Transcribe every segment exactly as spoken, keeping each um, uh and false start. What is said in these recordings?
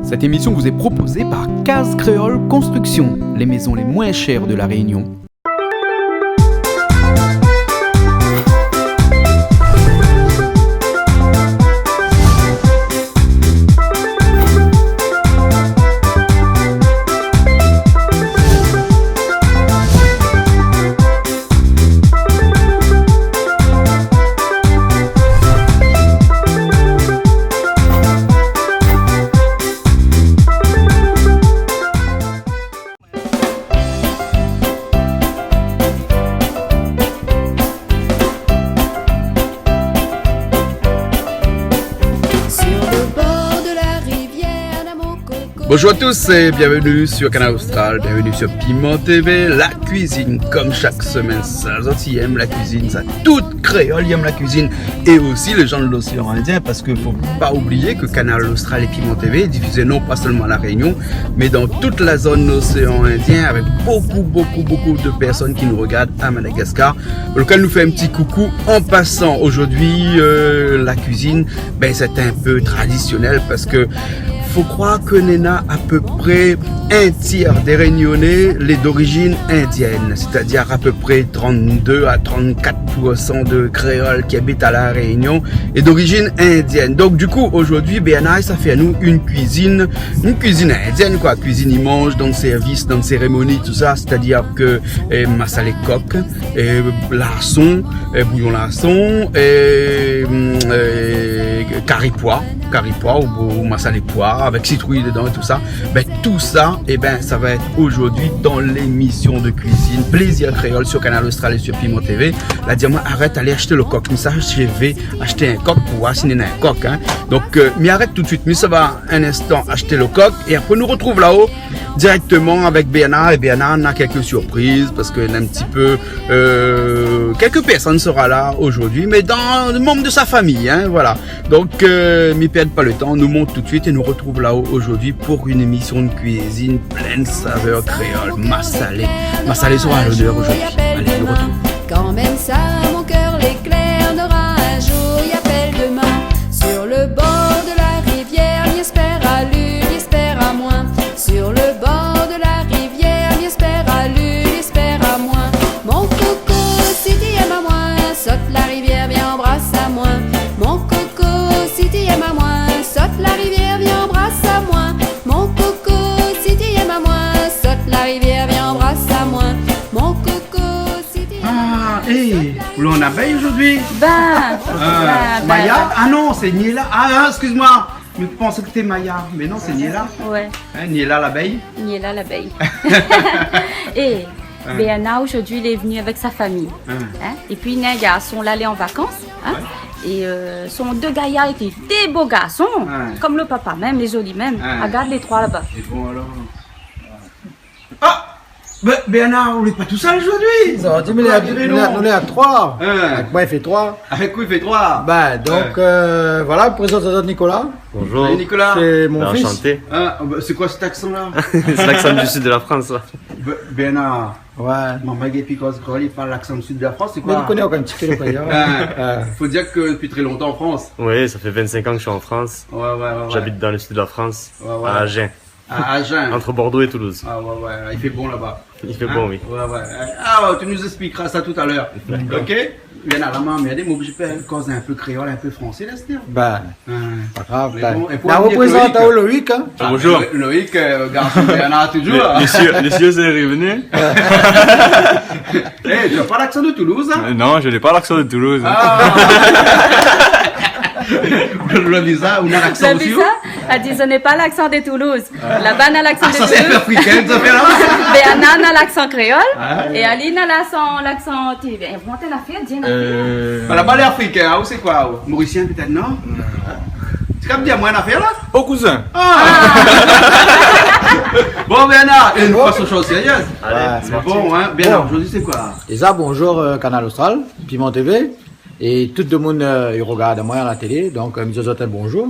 Cette émission vous est proposée par Case Créole Construction, les maisons les moins chères de La Réunion. Sur le bord de la rivière, là, mon coco. Bonjour à tous et bienvenue sur Kanal Austral, bienvenue sur Piment T V, la cuisine, comme chaque semaine, sa zot i èm la cuisine, sa tout kréol i èm la cuisine, et aussi les gens de l'océan Indien, parce que faut pas oublier que Kanal Austral et Piment T V est diffusé non pas seulement à La Réunion, mais dans toute la zone océan Indien, avec beaucoup, beaucoup, beaucoup de personnes qui nous regardent à Madagascar, auquel nous fait un petit coucou en passant. Aujourd'hui, euh, la cuisine, ben, c'est un peu traditionnel parce que faut croire que néna à peu près un tiers des Réunionnais lé d'origine indienne, c'est-à-dire à peu près trente-deux à trente-quatre pour cent de créoles qui habitent à La Réunion est d'origine indienne. Donc du coup, aujourd'hui, Bernard i sa fé anou une cuisine, une cuisine indienne, quoi. Cuisine i manz dann service, dann cérémonie, tout ça, c'est-à-dire que, eh, masalé kok, eh, larson, eh, bouillon larson, eh, mm, eh, kari poi, kari poi ou, ou masalé poi avec citrouille dedans et tout ça. Ben, tout ça, eh ben, ça va être aujourd'hui dans l'émission de cuisine Plaisir Créole sur Kanal Austral et sur Piment T V. La di amoin, arèt alé ashté lo kok. Mi sa, mi vé ashté in kok pou oir si néna in kok, hein. Donc, euh, mi arèt tout de suite. Mi sava in instan ashté lo kok é apré nou retrouv la-o directement avec Bernard. Et Bernard a quelques surprises parce que un petit peu, euh, quelques personnes sera là aujourd'hui, mais dans le membre de sa famille, hein, voilà. Donc, euh, mi pèrd pa le tan, nou mont tout de suite é nou retrouv la-o aujourd'hui pour une émission de cuisine pleine de saveurs créoles, masalé. Masalé sera à l'honneur aujourd'hui. Allez, nou retrouv. Kan mèm sa, mon kèr lé klèr, nora in zour i apèl demin. Sur le bord de la rivière, mi èspèr ali, li èspèr amoin. Sur le bord de la rivière, mi èspèr ali, li èspèr amoin. Mon coco, si ti èm amoin, sot la rivière, vien anbras amoin. Mon coco, si ti èm amoin, sot la rivière, vien anbras amoin. Mon coco, si ti èm amoin, sot la rivière, vien anbras amoin. Mon coco, si ti èm amoin, sot la rivière. Ah, eh, ou lé an abèy zordi ? Ben, ah, ben, Maya ? Ben. Ah non, sé Niela. Ah, ah, excuse-moi. Mi pansé ke té Maya, mé non, sé Niela. Ouais. Hein, Niela labèy. Niela labèy. É, hein, Bernard, zordi, li lé vni avèk sa fami. Hein. Hein ? É pi, néna in garson la, lé an vakans. Hein ? Ouais. É, euh, son dé gayar, té dé bo garson, hein, konm lo papa mèm, lé zoli mèm. Hein. Agard lé troi laba. É bon, alor ? Ah ! Bé, Bernard, ou lé pa tousèl zordi ? Zordi, mé nou lé a, nou lé a, nou lé a troi. Hein. Avèk moin, i fé troi. Avèk ou, i fé troi. Ben, donk, euh, voilà, prézant azot Nicolas. Bonjour. Salut, Nicolas. Sé mon fis. Ben, enchanté. Hein, ben, sé koi sèt aksan-la ? C'est l'accent du sud de la France, là. Bé, Bernard. Ouais. Momon, i gingn pi koz kréol, i parl laksan du sud de la France, sé koi ? Mé li koné okin ti kréol, d'ailleurs. Hein. Fo dir ke dopi tré lontan an Frans. Oui, ça fait vingt-cinq ans que je suis en France. Ouais, ouais, ouais, ouais. J'habite dans le sud de la France, ouais, ouais, à Agen. À Agen. Entre Bordeaux et Toulouse. Ah ouais, ouais, ouais, i fé bon laba. Hein ? I fé bon, oui. Ouais, ouais. Ah, tu nous expliqueras ça tout à l'heure. D'accord. Ok ? Bien, la main, mé lé oblizé fé koz in pé kréol, in pé fransé, la, sé bien. Ben, hein, pa grav, mé ben, bon, é pou nou reprézant Loïc, hein. Ah, bonjour. Lo-, Loïc, euh, garson de Bernard, toujours. Le, le sieur, le sieur est revenu. Eh, tu as pas l'accent de Toulouse, hein ? Euh, non, je n'ai pas l'accent de Toulouse, hein. Ah. Lo visa, ou na laksan osi, ou ? Lo visa, la di, je n'ai pas l'accent de Toulouse. Laba, na laksan de Toulouse. Ah, sa sé afrikin, sa fé la. Bernard na laksan kréol. Ah. É ali na laksan, laksan, ti, ben, invant in afèr, di in afèr. Euh. Ba, laba, lé afrikin, hein, ou sé koi, ou ? Morisien, pétèt, non ? Non. Ti kap di amoin in afèr, la ? O kouzin. Ah. Bon, Bernard, é nou pas o shoz sérié. Allez, ouais, c'est parti. Bon, hein, Bernard, bon, zordi, sé koi ? Déza, bonjour, euh, Kanal Austral, Piment T V, é tout demoun, euh, i regard amoin a la télé, donk, euh, mi di azot in bonjour.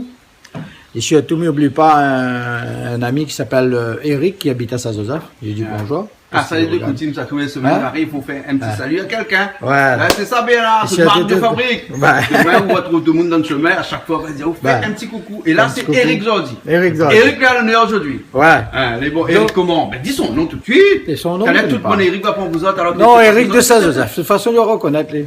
É sirtou, mi oubli pa in, in ami ki apèl, euh, Eric, ki abit a Saint-Joseph. Mi di bonjour. Ah, sa lé dé koutime sa, tou lé semèn, i fo fé in ti sali a kèlkin. Oué. Bin, sé sa, Bernard, sé mark de fabrik. Domin ou va trouv demoun dan le shemin, a shak foi, ou va dir, ou fé in ti koukou. É la, sé Éric Zordi. Éric Zordi. Éric lé a lonèr zordi. Oué. Hein, lé bon. Éric koman ? Bin, di son non tout de suite. Talèr tout bann Éric va pran vou zot, alor ke... Non, Éric de Saint-Joseph. De tout fason, li va rokonèt, li.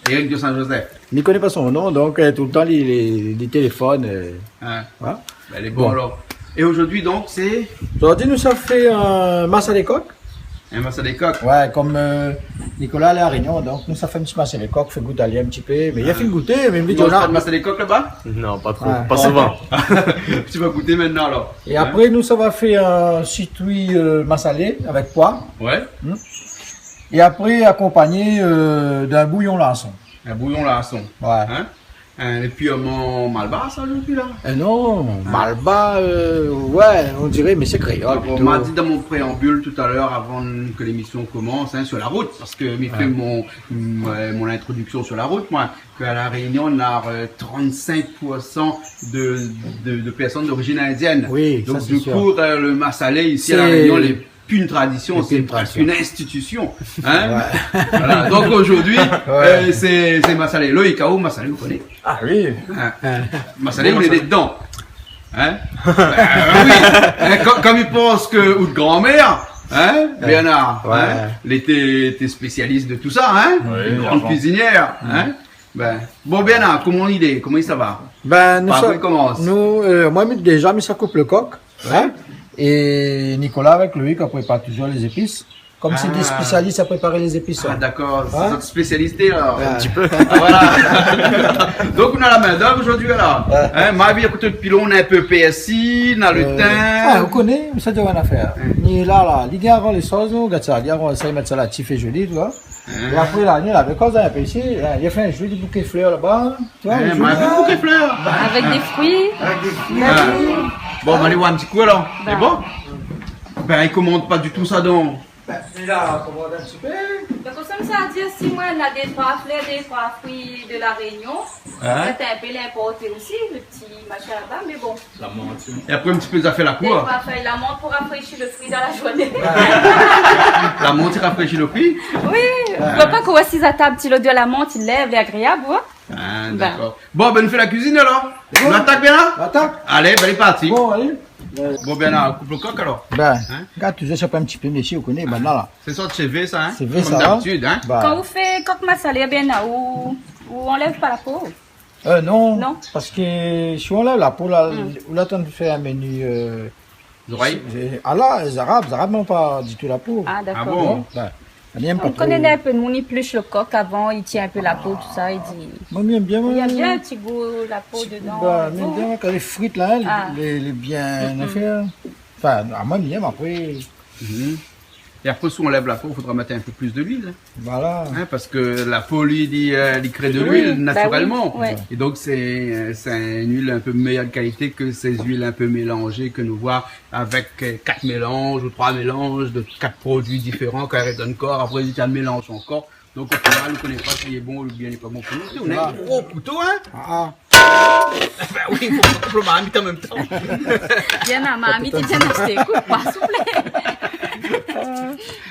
Éric de Saint-Joseph. Mi koné pa son non, donk, euh, toultan li, li, li téléfone, euh, voilà. Bin, lé bon, alor. É zordi, donk, sé ? Zordi, nou sa fé, euh, masalé kok. In masalé kok ? Oué, kom, euh, Nicolas lé La Rényon, donk nou sa fé in ti masalé kok, fé gout ali in ti pé. Mé li la fine gouté, mé... Ou manz pa de masalé kok laba ? Non, pa tro, pa souvan. Ti va gouté mintnan, alor. É apré, nou sa va fé in sitrouy, euh, masalé avèk poi. Oué. É apré, akonpagné, euh, d'in bouyon larson. In bouyon larson. Oué. Hein ? Hein, lé pirman malbar sa, zordi la ? Eh non, malbar, euh, oué, on diré, mé sé kréol plito. Bon, ma di dan mon préanbil talèr, avan ke lémision i komans, hein, sur la route, parske mi fé mon, mon, mon introdiksion sur la route, moin, ke La Rényon, nou na, euh, trant-sink pour san de, de, de pèrsone d'orizine indièn. Oui, sa sé sir. Donk, du kou, euh, le masalé isi a La Rényon, lé pi in tradision, sé prèsk in institision, hein ? Oué. Voilà. Donk zordi, euh, sé, sé masalé. Loïc, aou, masalé, ou koné ? Ah oui. Hein ? Masalé, ou lé dedan. Hein ? Bin oui. Hein, kom, kom i pans ke out granmèr, hein, Bernard, hein, lété, lété spésialis de tout sa, hein ? Oui, in gran kuizinièr, hein ? Bin, bon, Bernard, koman i lé ? Koman i sava ? Bin, nou sa, nou, euh, moin, mi, déza, mi sa koup le kok, hein ? É Nicolas avèk Loïc i prépar touzour lé zépis. Kom sé dé spésialis a préparé lé zépis, hein. Ah, dakor, sé zot spésialité, alor. In ti pé. Ah, voilà. Donk, nou na la min d'èv zordi, alor. Hein, ma vi, akoté pilon, nou na in pé pèrsi, nou na le tin. Ah, ou koné, mi sa di aou in afèr. Hein. Ni la, la, li gingn avan lé sos, ou gard sa, li gingn avan sa, li mèt sa la, ti fé zoli, tu vois. Hein. É apré la, ni la, mé kosa in pé isi, hein, li la fé in zoli bouké flèr laba, tu vois, in zoli bouké flèr. Avèk dé frui. Avèk dé frui. Ah. Bon, bin, alé oir in ti kou alor. Bin. Lé bon ? Bin, i komand pa ditou sa, donk. Bin, li la komandé in ti pé. Donk, konmsa, sa vé dir, si moin néna dé troi flèr, dé troi frui de La Rényon, pétèt in pé linporté osi, le ti machin laba, mé bon. La mant. É apré, in ti pé zafèr la kour. Dé troi fèy la mant pou rafréshi le frui dan la zourné. La mant i rafréshi le frui ? Oui, ou oi pa, kan ou asiz a tab, ti lodèr la mant i lèv, lé agréab, hein ? Ah, dakor. Bon, bin, nou fé la kuizine alor. Nou atak bien la ? Nou atak. Alé, bin, lé parti. Bon, alé. Bon, Bernard, koup le kok alor. Bin, gard touzour sa, pa in ti pé, mésyé, ou koné, bin, la, la. Sé sort sévé sa, hein ? Sévé sa, hein ? Kom dabitid, hein ? Kan ou fé kok masalé, Bernard, ou, ou anlèv pa la po ? Euh, non. Non. Parske si ou anlèv la po, la, ou la tann fé in meni, euh, zorèy. Sé, sé, ah la, zarab, zarab, non, pa ditou la po. Ah, dakor. Ah bon ? Bin, mi yèm pa tro. Ou koné, néna in pé moun i plish le kok avan, i tir in pé la po, tout sa, i di... Moin, mi yèm bien, moin. Mi yèm bien, ti gou la po dedan, bin, mi yèm bien, kan lé frit la, hein, lé, lé, lé bien afèr. Anfin, amoin, mi yèm, apré. É apré, si ou anlèv la po, fodra mèt in pé plis de luil, hein. Voilà. Hein, parske la po, li, li, euh, li kré de luil natirèlman. Oui, bin oui, ouais. É donk, sé, euh, sé in luil in pé méyèr kalité ke sé luil in pé mélanzé ke nou voi avèk, euh, kat mélanz ou troi mélanz de kat produi diféran, kan i done kor, apré, i mélanz ankor. Donk, o final, ou koné pa si lé bon oubien lé pa bon pou nou. Ou néna in gro kouto, hein ? Ah, ah. Bin oui, i fo pa koup lo marmit an mèm tan. Bien, la marmit, i vien ashté. Koup pa, souplé.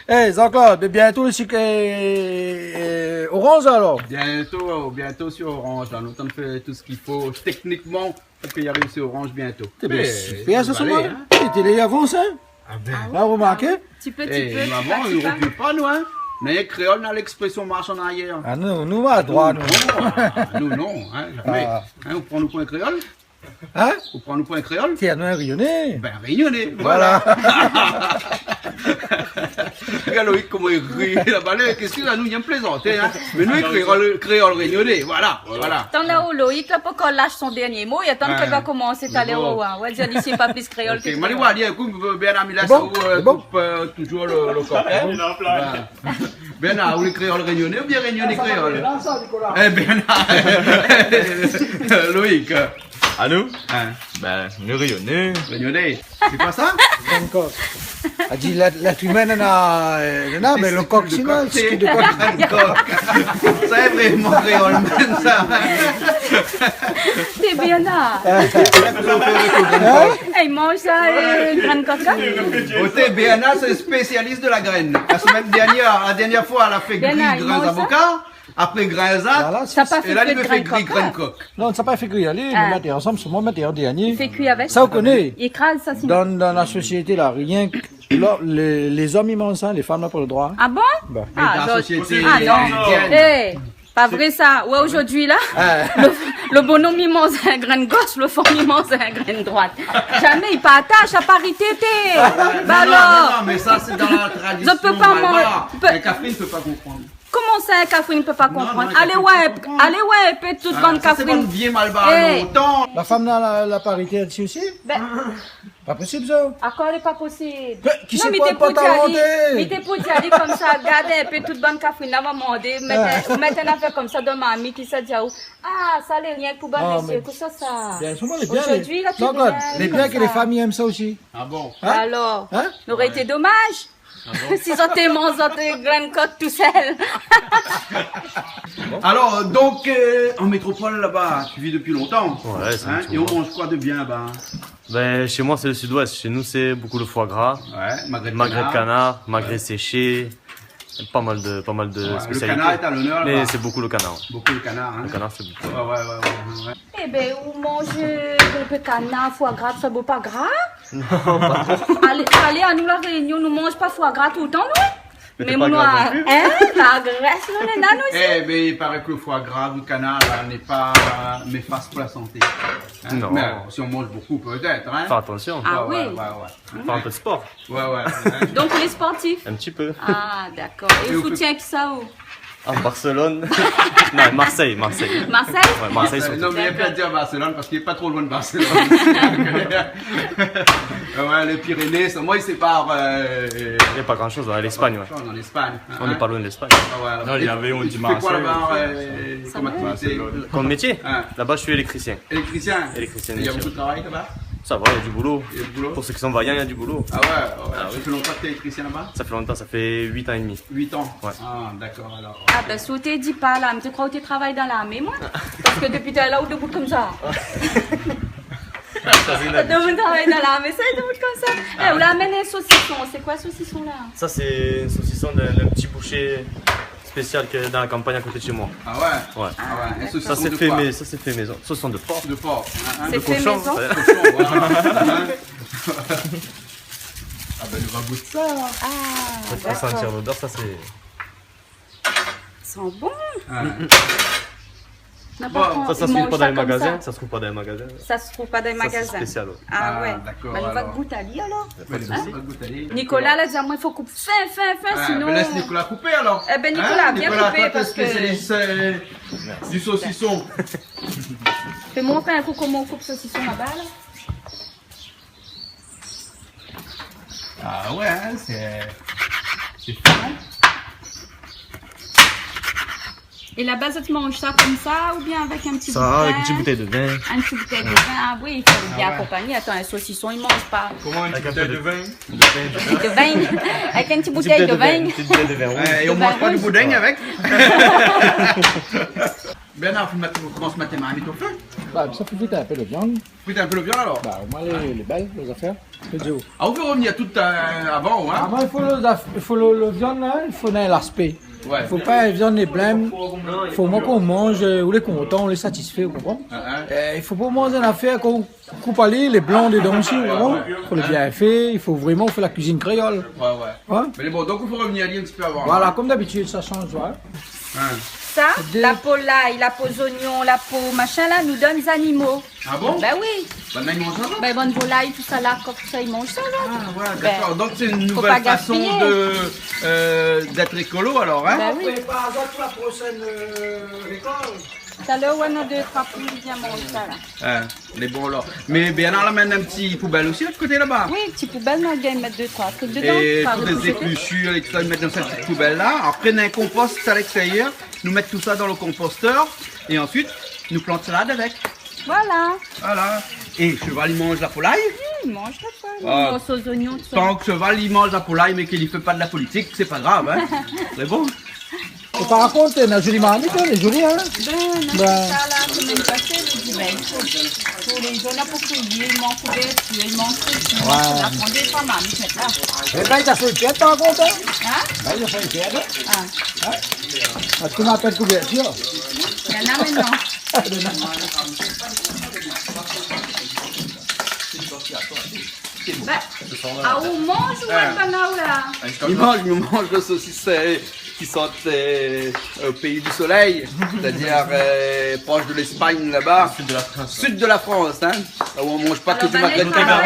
Eh, Jean-Claude, bientôt le sucre et, et orange alors. Bientôt, bientôt sur Orange, la. Nou tann fé tout sak i fo teknikman pou ke i ariv sur Orange bientôt. Té bien, super, sa, sa va alé, hein. Té lé avans, hein. Ah bin. La, ou la romarké ? Ti pé, ti pé. Eh, maman, nou rokil pa, nou, hein. Mé kréol, nou na lékspresion marsh an arièr. Ah, nou, nou, a droit, nou. Non, ah, nou, non, hein, zamé. Ah. Hein, ou pran nou pou in kréol ? Hein ? Ou pran nou pou in kréol ? Té, nou, in rényoné. Bin, rényoné, voilà. Voilà. Gard Loïc koman i ri laba, lé késtyon la, nou, i yèm plézanté, hein. Mé nou, kréol, kréol rényoné, voilà. Voilà. Atann la, ou, Loïc la pankor lash son dernié mo, i atann ke va komansé talèr, bon. Ou va dir, li sé pa plis kréol ke kréol. OK, ma alé oir, li, ékout, Bernard, mi lès aou, euh, koup, euh, touzour le, le kok, hein. Bernard, ou lé kréol rényoné oubien rényoné kréol ? Eh, Bernard. Loïc. Anou ? Hein. Bin, nou rényoné. Rényoné. Sé koi sa ? Pankor. La di, lèt, lèt imin, nana, euh, nana, mé lo kok, sinon, sé de kok. Grin kok. Sa lé vréman kréol, mèm, sa. Té bien la. Hein ? É, i manz sa, euh, grin kok, hein ? Oté, Béana, sé spésialis de la grène. La semèn dèrnièr, la dèrnièr foi, la fé gri grin zavoka. Apré grin zat, voilà, é la li fé gri grin kok. Non, sa pa fé gri, alé, nou mèt ansanm, solman mèt an dèrnié. I fé kui avèk. Sa, ou koné. I kraz sa, sinon. Dan, dan la sosiété la, rienk lé, lé zom i manz sa, lé fanm la pa lo droi. Ah bon ? Ba. Ah, dan la sosiété indièn. Eh, pa vré sa. Ouais, zordi la, lo, lo bonom i manz in grin gos, lo fanm i manz in grin droit. Zamé i partaj, sa pa rité. Ba non, non, alor. Non, mé sa sé dan la tradision malbar. Zot i pé pa manz. Mé Catherine i pé pa konprann. Koman sa, in Catherine i pé pa konprann ? Non, non, in Catherine i pé pa konprann. Alé oir, alé oir in pé tout bann Catherine. Ah, sa sé bann vié malbar lontan. La fanm la, la, la parité isi osi ? Ben. Pa posib sa. Akoz lé pa posib ? Mé kisa i pé pa talanté ? Non, mé té pou di ali, mé té pou di ali konmsa, gard in pé tout bann Catherine la, va mandé, mèt, mèt in afèr konmsa dan marmit, i sa di aou, ah, sa lé rienk pou bann mésyé, kosa sa ? Bien, solman lé bien, zordi la, non, gard, lé bien ke lé fanm i èm sa osi. Ah bon ? Hein ? Alor, noré été domaz. Ah bon ? Si zot té manz zot grin kok tousèl. Alors, donc, euh, en métropole là-bas, tu vis depuis longtemps. Ouais, c'est un petit moment. Hein, et on mange quoi de bien là-bas ? Ben, chez moi, c'est le sud-ouest. Chez nous, c'est beaucoup le foie gras, magret de canard, magret séché, pas mal de, pas mal de spécialités. Ouais, le canard est à l'honneur là-bas. Mais c'est beaucoup le canard, ouais. Beaucoup le canard, hein. Le canard, c'est beaucoup. Ouais, ouais, ouais, ouais, ouais. Eh ben, ou manz, euh, in pé kanar, foi gra, sa bo pa gra ? Non, pas trop. Alé, alé, anou La Rénion, nou manz pa foi gra toultan, nou. Mé té pa gra non pli. Hein, la grès, nou, néna, nou osi. Eh, mais il paraît que le foie gras du canard, là, n'est pas, euh, néfaste pour la santé. Hein ? Non. Mais, euh, si on mange beaucoup, peut-être, hein. Faire attention. Ah oui. Ouais, ouais, ouais. Faire un peu de sport. Ouais, ouais. Donc, les sportifs. Un petit peu. Ah, d'accord. Et ou soutien kisa, ou ? Ah, Barcelone. Non, Marseille, Marseille. Marseille ? Ouais, Marseille, surtout. Non, mais il y a pas à dire Barcelone parce qu'il est pas trop loin de Barcelone. Ah ouais, les Pyrénées, ça, moi, il sépare, euh, il y a pas grand-chose, hein, l'Espagne, ouais. Pas grand-chose en Espagne, hein. On n'est pas loin de l'Espagne. Ah ouais, alors. Non, il y avait un dimanche. Tu fais quoi là-bas, euh, comme activité ? Comme métier ? Hein. Là-bas, je suis électricien. Électricien ? Électricien. Et il y a beaucoup de travail là-bas ? Ça va, il y a du boulot. Il y a du boulot ? Pour ceux qui sont vaillants, il y a du boulot. Ah ouais, ouais, ouais. Ah oui. Ça fait longtemps que t'es électricien là-bas ? Ça fait longtemps, ça fait huit ans et demi. Huit ans ? Ouais. Ah, d'accord, alors. Ah, ben, si ou té di pa la, mi té kroi ou té travay dan larmé, moin. Parske dopi talèr ou debout konmsa. Sa, sé in habitude. Debout, travay dan larmé, sa, debout konmsa. Ah ouais. Eh, ou la amenn in sosison. C'est quoi, sosison, là ? Ça, c'est un saucisson de, le petit boucher spécial qui est dans la campagne à côté de chez moi. Ah ouais ? Ouais. Ah ouais. Et ça, c'est fait mais-, ça, c'est fait maison. Saucisson de porc. De porc, hein, hein. De cochon, ouais. C'est fait maison. Cochon, voilà. Hein ? Ah ben, on va goûter ça, alors. Ah, d'accord. Faut sentir l'odeur, ça, c'est... Sent bon. Ouais. Bon. Ça, ça se trouve pas dans les magasins, ça se trouve pas dans les magasins. Ça se trouve pas dans les magasins. Ça, c'est spécial, ouais. Ah ouais. Ah, d'accord, alors. Ben, nou va gout ali, alor. Y a pas de souci. Hein ? Nicolas la di amoin, i fo koup fin, fin, fin, sinon... Ouais, ben, laisse Nicolas couper, alors. Eh ben, Nicolas, viens couper, parce que... Hein, Nicolas, toi, t'es spécialiste, euh, du saucisson. Fais-moi faire un coup, comment on coupe saucisson là-bas, là ? Ah ouais, hein, c'est, c'est fin, hein ? Et là-bas, zot i manz sa konmsa oubien avèk in ti bout de vin ? Ça, avec une petite bouteille de vin. In ti boutèy de vin, ah oui, i fo bien akonpagné. Ah ouais. Attends, un saucisson, i manz pa. Comment, une petite bouteille de vin ? Avec un peu de... De vin. Avec une petite bouteille de vin. Une petite bouteille de vin rouge. Ouais, et on mange pas du boudin avec ? Bernard, faut mettre, faut commencer à mettre les marmites au feu. Bah, ça fait cuire un peu de viande. Frit in pé lo viann alor. Ba, omoin lé, lé bèl, lé zafèr. Lé dur. Ah, on peut revenir tout, euh, avant, hein. Ah, moin, i fo lo zaf-, i fo lo, lo viann la, i fo néna laspé. Ouais. I fo pa in viann lé blèm. I fo omoin k'ou manz, euh, ou lé kontan, ou lé satisfé, ou konpran ? Ah, ah. Euh, i fo pa manz in afèr k'ou koup ali, lé blan dedan osi, ou konpran ? Ouais, ouais. I fo lé bien fé, i fo vréman fé la kuizine kréol. Ouais, ouais. Hein ? Mé bon, donk i fo revenir ali in ti pé avan, hein. Voilà, konm dabitid, sa i sanz, ouais. Hein. Sa, la po lay, la po zonion, la po mashin la, nou donn zanimo. Ah bon ? Ben oui. Bann la i manz sa, la ? Ben, bann volay, tousa la, kok, tousa, i manz sa, la. Ah, ouais, d'accord. Ben, donk sé in nouvèl fason de, euh, d'être écolo, alor, hein ? Ben oui. Prépar sa pou la proshèn, euh, rékolt. Talèr, ouais, non, dé, troi poul i vien manz sa, la. Hein, lé bon, alor. Mé Bernard la amenn in ti poubèl osi, lot koté, laba. Oui, ti poubèl, nou la mèt dé, troi truk dedan. É tout lé zéplisir é tousa, i mèt dan sèt ti poubèl la. Apré, néna in konpost a lékstérièr. Nou mèt tousa dan lo konpostèr é ansuit, nou plant salad avèk. Voilà. Voilà. É sheval i manz la folay. Li manz, parfoi, li manz son zoignon, tousa. Tan ke sheval i manz la poulay, mé ke li fé pa de la politik, sé pa grav, in. Sé bon. Ou pa rakont, na zoli marmit, in, lé zoli, in. Bin, non, sa la, semèn pasé, li di, bin, i fo, pou lé zone aproprié, i mank kouvertir, i mank sesi, i mank sela. Pran dé troi marmit mintnan. Mé bin, sa sé pièt, par kont, in. In ? Bin, sa sé pièt, in. A. In ? Parske ma pèl kouvertir. Néna mintnan. Bin, a, ou manz ou pa, la ? I manz, nou manz le sosis, eu, ki sort, eu, o péi di solèy, sétadir, eu, prosh de l'Espagne, laba. Sud de la Frans. Sud de la Frans, in. La ou i manz pa ke du magret de kanar.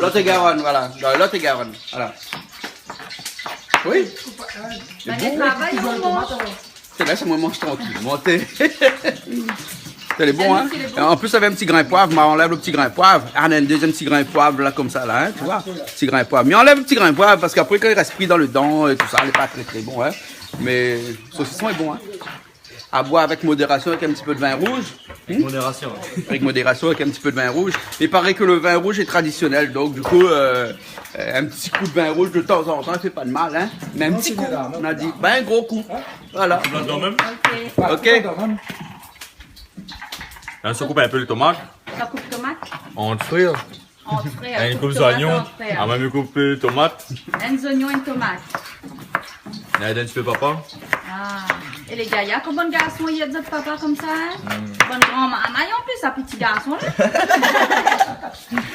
Lot-Garone, voila. Dan Lot-Garone, voila. Oui. Bin, lé travay, ou manz. Té la, sé moin, manz trankil. Moin, té, té lé bon, in. An plis, navé in ti grin poiv, ma anlèv le ti grin poiv. A, néna in dézièm ti grin poiv la, konmsa la, in, tu vois. Ti grin poiv. Mé anlèv le ti grin poiv parske apré, kan i rès pri dan le dan é tousa, lé pa tré, tré bon, in. Mé sosison lé bon, in. A boir avèk modérasion, avèk in ti pé de vin rouz. Avèk modérasion, in. Avèk modérasion, avèk in ti pé de vin rouz. I paré ke le vin rouz lé tradisionèl, donk du kou, eu, eu, in ti kou de vin rouz de tanzantan, i fé pa de mal, in. Mé in ti kou, non, sé pa grav, in. Voila. Ou blan dan mèm ? Ok. Ok. La, sa koup in pé le tomat. Sa koup tomat. An frir. An frir, in, i koup tomat zoignon. An frir. A, moin mi koup, eu, tomat. In zoignon, in tomat. Na in ti pé papa. A. É lé gayar, koman bann garson i èd zot papa konmsa, in ? Bann gran marmay an plis, sa piti garson la.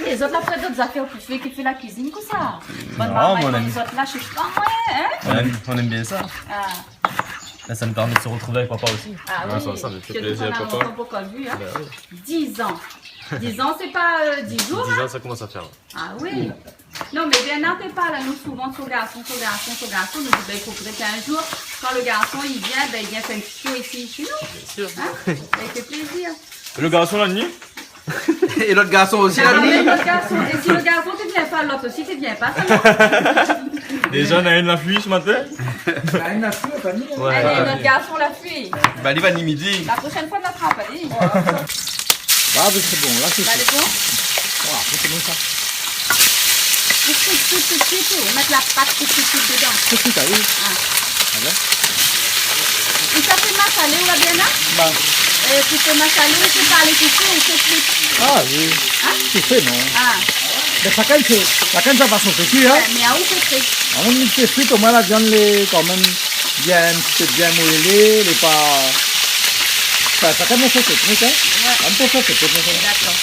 É zot la, apré, dot zafèr pou fé, ki fé la kuizine konmsa. Bann marmay konm zot la, shèrsh pa moin, in ? On aime, on aime bien ça. A. Là, ça nous permet de se retrouver avec papa aussi. A oui, sa, sa fé plézir papa. Lontan pou k'ou la vu, in. Bin oui. Diz an. Diz an, sé pa, eu, diz zour, in. Diz an, sa komans a fèr. A oui. Non, mé Bernard té parl anou souvan de son garson, son garson, son garson. Nou di, bin, i fo pétèt in zour, kan le garson i vien, bin, i vien fé in ti tour isi, shé nou. Bien sûr. In ? Sa i fé plézir. Le garson la nuit. É lot garson osi la nuit. A, mé lot garson. É si le garson té vien pa, lot osi té vien pa, sa, non ? Déza, na inn la fui se matin. Na inn la fui, pa ni, in. Ouais. Alé, lot garson la fui. Ba, li va ni midi. La proshèn foi, nou atrap ali. Ba, bin, sé bon, la, sé bon. Ba, sé bon ? Voilà, sé bon, sa. Ou fri tout, tout suit, ou mèt la pat tout, tout suit dedan. Tout suit, a oui. A. A bon ? É sa fé masalé, ou la bien la ? Ba. Eu, pou fé masalé, ou fé pa lé kouté, ou fé fri. A oui. In ? Kouté, non. A. Bin, shakinn sé, shakinn sa fason fé kui, in. Ouais, mé aou fé fri. Amoin, mi fé fri, omoin la viann lé kan mèm bien, in ti pé bien moilé, lé pa, anfin, shakinn sa son teknik, in. Ouais. Amoin, mi fé fri, mé sa va. Dakor.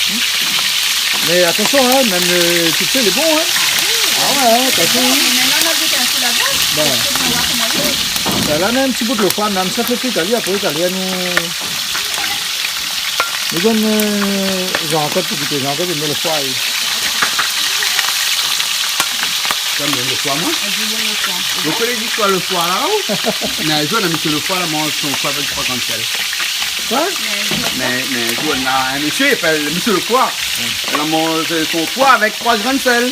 Mé atansion, in, mèm, eu, tout fé lé bon, in. A oui. A ouais, in, atansion, in. Mé la, nou la gout in kou laba. Bin. Parske nou va voir koman i lé. Bin, la, nou na in ti bout lo foi, mé sa fé kui ali, apré, italien, nou, nou donn, eu, Jean-Claude pou gouté, Jean-Claude i èm lo foi, li. Ou èm lo foi, moin ? Ou koné zistoir lo foi la, ou ? Mé in zour, na in mésyé lo foi la manz son foi avèk troi grin sèl. Koi ? Mé, mé in zour, na in mésyé i apèl Mésyé lo foi. La manz son foi avèk troi grin sèl.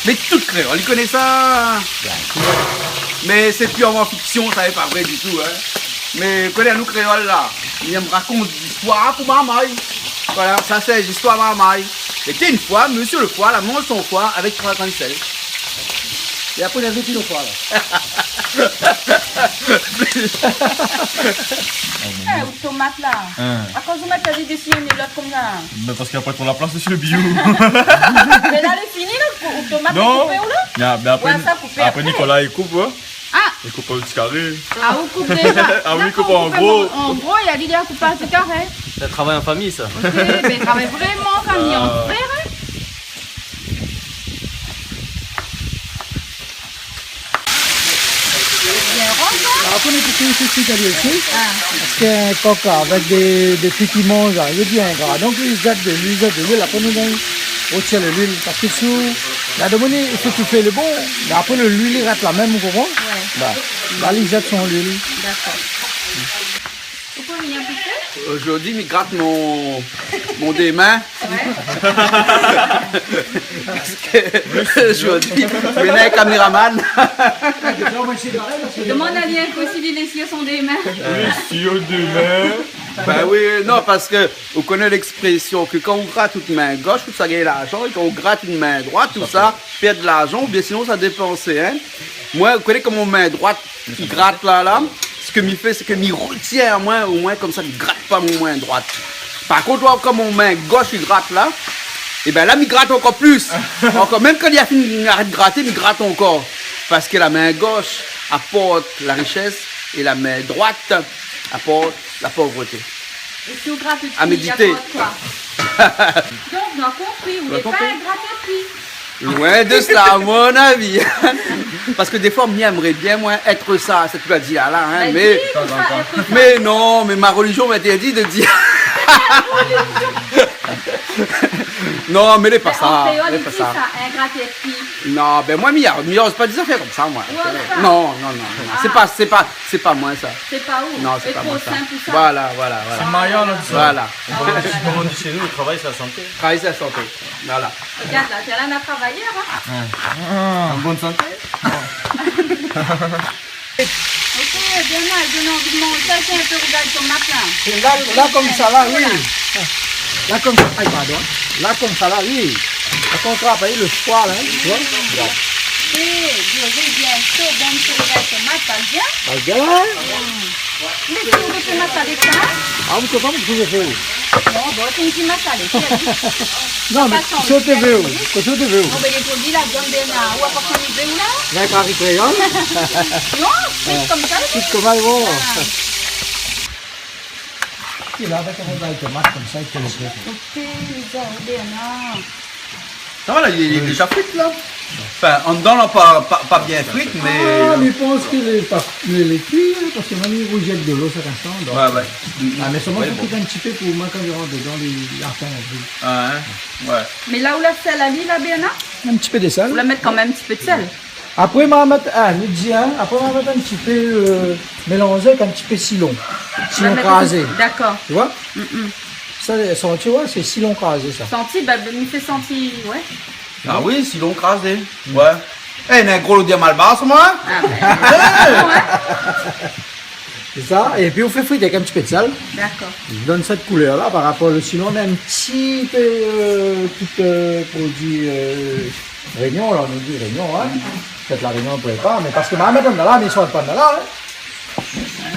Mé tout kréol i koné sa. Bien sûr. Mé sé purman fiksion, sa lé pa vré ditou, in. Mé koné, nou kréol la, nou èm rakont zistoir pou marmay. Voilà, sa sé zistoir marmay. Lété in foi, Mésyé lo foi la manz son foi avèk troi grin sèl. É apré, nou la vu lo foi la. É, out tomat la. In. Akoz ou mèt ali dési inn é lot konmsa ? Bin, parske na pa tro la plas dési lo bio. Mé la, lé fini la, out tomat lé koupé ou la ? Non. Mé apré, ouais, sa koupé apré, apré. Nicolas i koup, ouais. A. I koup an ti karé. A, ou koup déza. A oui, i koup an gro. Dakor, ou koup an, an gro, é ali, li koup an ti karé. Sé in travay an fami, sa. Ok, bin, travay vréman an fami, an frèr, in. Bien ron, sa. Apré, nou pé fé kui ali osi. A. Parske in kok avèk dé, dé ti piman, sa lé bien gra. Donk, i zèt de luil, i zèt de luil. Apré, nou done, rotir luil. Parske si ou la dominé, i fé toufé lo bon. Mé apré, lo luil i rès la mèm, ou konpran ? Ouais. Ba, la, li zèt son luil. Dakor. Ou pé vni in pé ? Zordi, mi grat mon, mon dé min. Ouais. Parske zordi, mi néna in kaméraman. Domann ali in kou si li lé sir son dé min. Lé sir dé min. Bin oui, non, parske ou koné léksprésyon ke kan ou grat out min gosh, ou sa gingn larzan, é kan ou grat out min droit, ou sa pèrd larzan, oubien sinon sa dépans, in. Moin, ou koné kan mon min droit i grat la, la, sak mi fé, sé ke mi rotien amoin, omoin konmsa, mi grat pa mon min droit. Par kont, moin, kan mon min gosh i grat la, é bin la, mi grat ankor plis. Ankor, mèm kan li la fine arèt graté, mi grat ankor. Parske la min gosh i aport la richès é la min droit i aport la povrété. É si ou grat pi, i aport koi ? Donk, nou la konpri, ou lé pa in gratèr pi. Loin de sa, à mon avis. Parske défoi, mi èmré bien, moin, èt sa, sak ou la di la, in, mé, mé non, mé ma rolizion i intèrdi de dir. Non, mé lé pa sa, lé pa sa. Non, bin moin, mi, mi oz pa dir zafèr konmsa, moin. Non, non, non, non. Sé pa, sé pa, sé pa moin, sa. Sé pa ou. Non, sé pa moin, sa. Voilà, voilà, voilà. Sé Marion, la, sa. Voilà. Koman i di shé nou, le travay, sé la santé. Travay, sé la santé. Voilà. Regard la, la, na travayèr, in. In bone santé. OK, Bernard, i donn anvi de manzé. Sa, sé in pé rougay tomat, la. É la, la, konmsa, la, oui. La, konmsa, ay, pardon. La, konmsa, la, oui. La, kan ou travay le soir, la, in, ou voi. Sé, di, oui, bien sho, bon, pé rougay tomat, pa bien. Pa bien, in. Mé si ou mèt tomat avèk sa, in ? Ah, ou koné pa, ou koné fé. Non, bon, sé in ti masalé, sé Non, mé sa, kosa ou té vé, kosa ou té vé. Non, mé lé zoli, la viann, Bernard. Ou la pa fini vé, ou la ? Avèk kari kréol. Non, sé konmsa, tout konm i vé. Ah. É la, avèk in rougay tomat konmsa, i fé le fé. OK, lé zoli, Bernard. Sa va, la, lé, lé déza frit, la. Anfin, andan, la, pa, pa, pa bien frit, mé, ah, euh, mi pans ke lé pa, lé, lé kui, in, parske mèm li rouzèt de lo, sa, konmsa, donk. Ouais, ouais. Ah, mé solman, ouais, fo kit in ti pé pou moin, kan mi rant dedan, li atann in pé. Ah, in. Ouais. Mé la ou la sèl ali la, Bernard ? In ti pé de sèl. Ou la mèt kanmèm in ti pé de sèl. Apré, ma mèt, ah, mi di, in, apré, ma mèt in ti pé, euh, mélanzé avèk in ti pé silon. Silon krazé. D'accord. Tu vois ? Mm, mm. Sa, santi, ouais, sé silon krazé, sa. Santi, ba, ba, mi fé santi, ouais. Ah oui, silon krazé. Ouais. Eh, néna in gro lodèr malbar, sa, moin, in ? Ah, bin, ouais. Sé sa, épi ou fé frit avèk in ti pé de sèl. D'accord. I donn sèt koulèr-la par rapor, sinon, néna in ti pé, euh, tout, euh, produi, euh, Rényon, la, nou di Rényon, in. Pétèt La Rényon i prépar, mé parske ma mèt andan la, mé i sort pa andan la, in.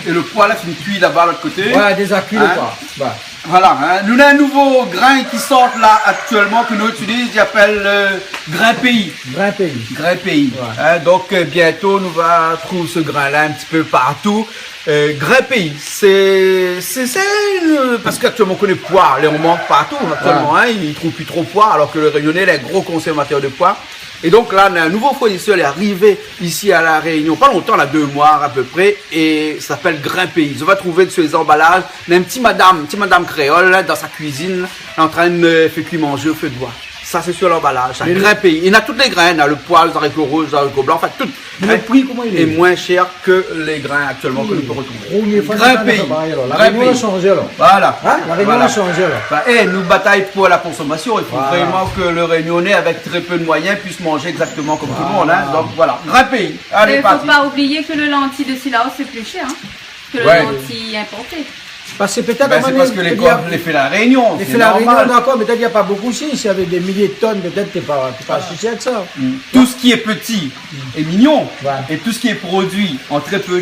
É le poi la fine kui laba, lot koté. Ouais, déza kui le poi. Ouais. Voilà, in. Nou néna in nouvo grin ki sort la aktièlman, ke nou itiliz, i apèl, euh, grin péi. Grin péi. Grin péi. Ouais. In, donk, euh, bientô, nou va trouv se grin-la in ti pé partou. Euh, grin péi, sé, sé, sé, euh, parske aktièlman, ou koné poi, lé an mank partou, aktièlman, ouais, in, i trouv pi tro poi, alor ke le Rényoné lé in gro konsèrvatèr de poi. É donk la, in nouvo founisèr lé arivé isi a La Rényon, pa lontan, la, dé moi a pé pré, é sa i apèl Grin Péi. Zot va trouv su lé zanbalaz, néna in ti madam, ti madam kréol, la, dan sa kuizine, la, antrin fé kui manzé o fé d'boi. Sa, sé su lanbalaz, sa. Mé le Grin Péi. Néna tout lé grin, néna le poi, zariko rouz, zariko blan, anfin, tout. Mé le pri, koman i lé ? Lé moin shèr ke lé grin aktièlman ke nou pé rotrouvé. Grin Péi. Grin Péi. La Rényon la shanzé, alor. Voilà. In ? La Rényon la shanzé, alor. Ba, eh, nou batay pou la konsomasion. I fo vréman ke le Rényoné, avèk tré pé de moiyin, puis manzé égzaktoman konm tout le monn, in. Voilà. Donk, voilà. Grin Péi. Alé, parti. Mé fo pa oublié ke le lanti de Cilaos, sé pli shèr, in, ke le lanti inporté. Parske pétèt, bin, sé parske lé fé La Rényon, lé fé La Rényon, dakor, pétèt i na pa bonpé isi. Si navé dé milié de tonn, pétèt té pa, té pa si shèr ke sa. Tout sak lé pti lé mignon, é tout sak lé produi an tré pé,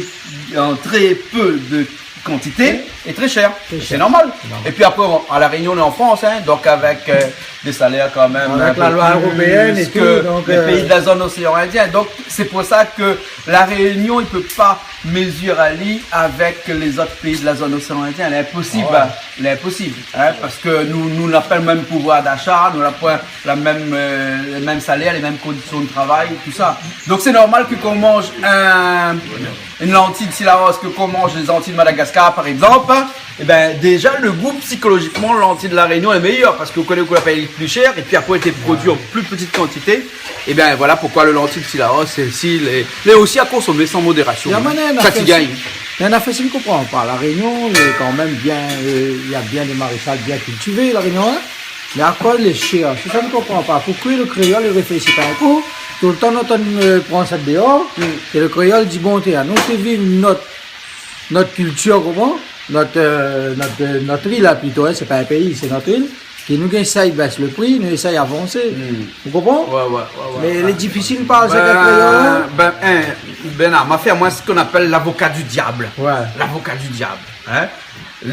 an tré pé de kantité lé tré shèr. Sé normal. Épi apré, bon, a La Rényon, nou lé an Frans, in, donk avèk, euh, dé salèr kanmèm avèk la loi éropéèn é tout, donk, euh, lé péi de la zone oséan Indien. Donk, sé pou sa ke La Rényon i pé pa mézir ali avèk lé zot péi de la zone oséan Indien. Lé inposib, in. Lé inposib, in, parske nou, nou na pa le mèm pouvoir d'achat, nou na pa la mèm, euh, le mèm salèr, lé mèm kondision de travay, tousa. Donk, sé normal ke kan ou manz in, in lanti de Cilaos, ke kan ou manz lé lanti de Madagascar, par égzanp, ébin, déza, le gou, psikolozikman, lanti de La Rényon lé méyèr, parske ou koné ke ou la péy pli shèr, épi apré, lé produi an pli ti kantité. Ébin, voilà poukoi le lanti de Cilaos, sé, si, lé, lé osi a konsomé san modérasion. Sa ti gingn. Néna in afèr, mi konpran pa. La Rényon, lé kanmèm bien, euh, néna bien dé maréshal bien kiltivé, La Rényon, in. Mé akoz lé shèr ? Sé sa mi konpran pa. Poukoi le kréol i réfléshi pa in kou ? Toultan nou antann, euh, pran sa déor, é le kréol i di, bon, té, anou sé viv nout, nout kiltir, koman ? nout, euh, nout, euh, nout il la plito, in, sé pa in péi, sé nout il, ke nou éséy bès lo pri, nou éséy avansé. Hmm. Ou konpran ? Ouais, ouais, ouais, ouais. Mé lé difisil parl sa avèk kréol, in ? Ben, ben, in, ben, la, ma fé amoin sak i apèl lavoka di diab. Ouais. Lavoka di diab, in ?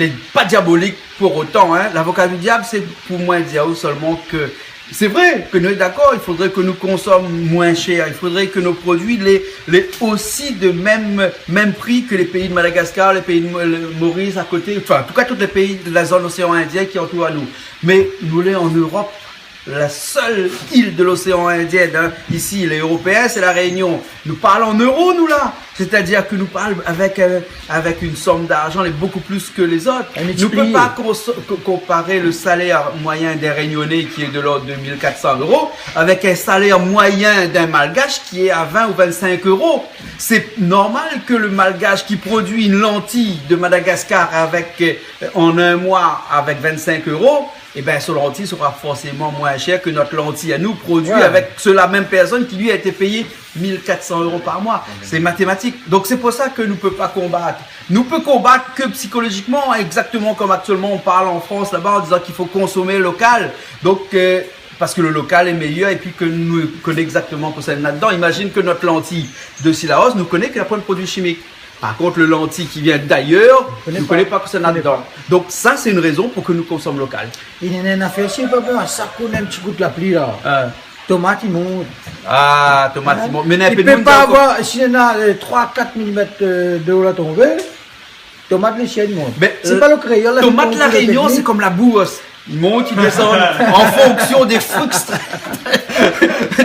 Lé pa diabolik pou otan, in. Lavoka di diab, sé pou moin dir aou solman ke sé vré ke nou lé dakor, i fodré ke nou konsom moin shèr, i fodré ke nout produi lé, lé osi de mèm, mèm pri ke lé péi de Madagaskar, lé péi de Mo-, le Moris a koté, anfin, an tou ka, tout lé péi de la zone oséan Indien ki antour anou. Mé nou lé an Érop, la sèl il de l'oséan Indien, in, isi, lé Éropéin, sé La Rényon. Nou parl an éro, nou, la. Sétadir ke nou parl avèk, euh, avèk in som d'arjan lé bokou plis ke lézot. Nou pé pa konso-, ko-, konparé lo salèr moiyin d'in Rényoné ki lé de lord de mil kat san éro avèk in salèr moiyin d'in Malgash ki lé a vin ou vinn-sink éro. Sé normal ke lo Malgash ki produi in lantiy de Madagaskar avèk, euh, an in moi avèk vinn-sink éro, é ben, son lantiy sra forséman moin shèr ke nout lantiy anou produi avèk se, la mèm pèrsone ki, li, la été péyé mil kat san éro par moi. Sé matématik. Donk, sé pou sa ke nou pé pa konbat. Nou pé konbat ke psikolojikman, égzaktoman konm aktièlman nou parl an Frans laba, an dizan k'i fo konsom lokal. Donk, euh, parske lo lokal lé méyèr, épi ke nou koné égzaktoman kosa néna dedan. Imazine ke nout lantiy de Cilaos, nou koné ke la poin produi shimik. Par kont, lo lantiy ki vien dayèr, nou koné pa kosa néna dedan. Donk sa, sé in rézon pou ke nou konsom lokal. É néna in nafèr, si pa bon, sa koné in ti gout la pli, la. Ah. Tomat i mont. Ah, tomat i mont. Mé néna in pé de moun i pé pa avoir, si néna, euh, troi, kat milimèt, euh, dolo la tonbé, tomat lé shèr i mont. Mé, euh, tomat La Rényon, sé konm la bours. I mont, i désann an fonksion dé flukt-,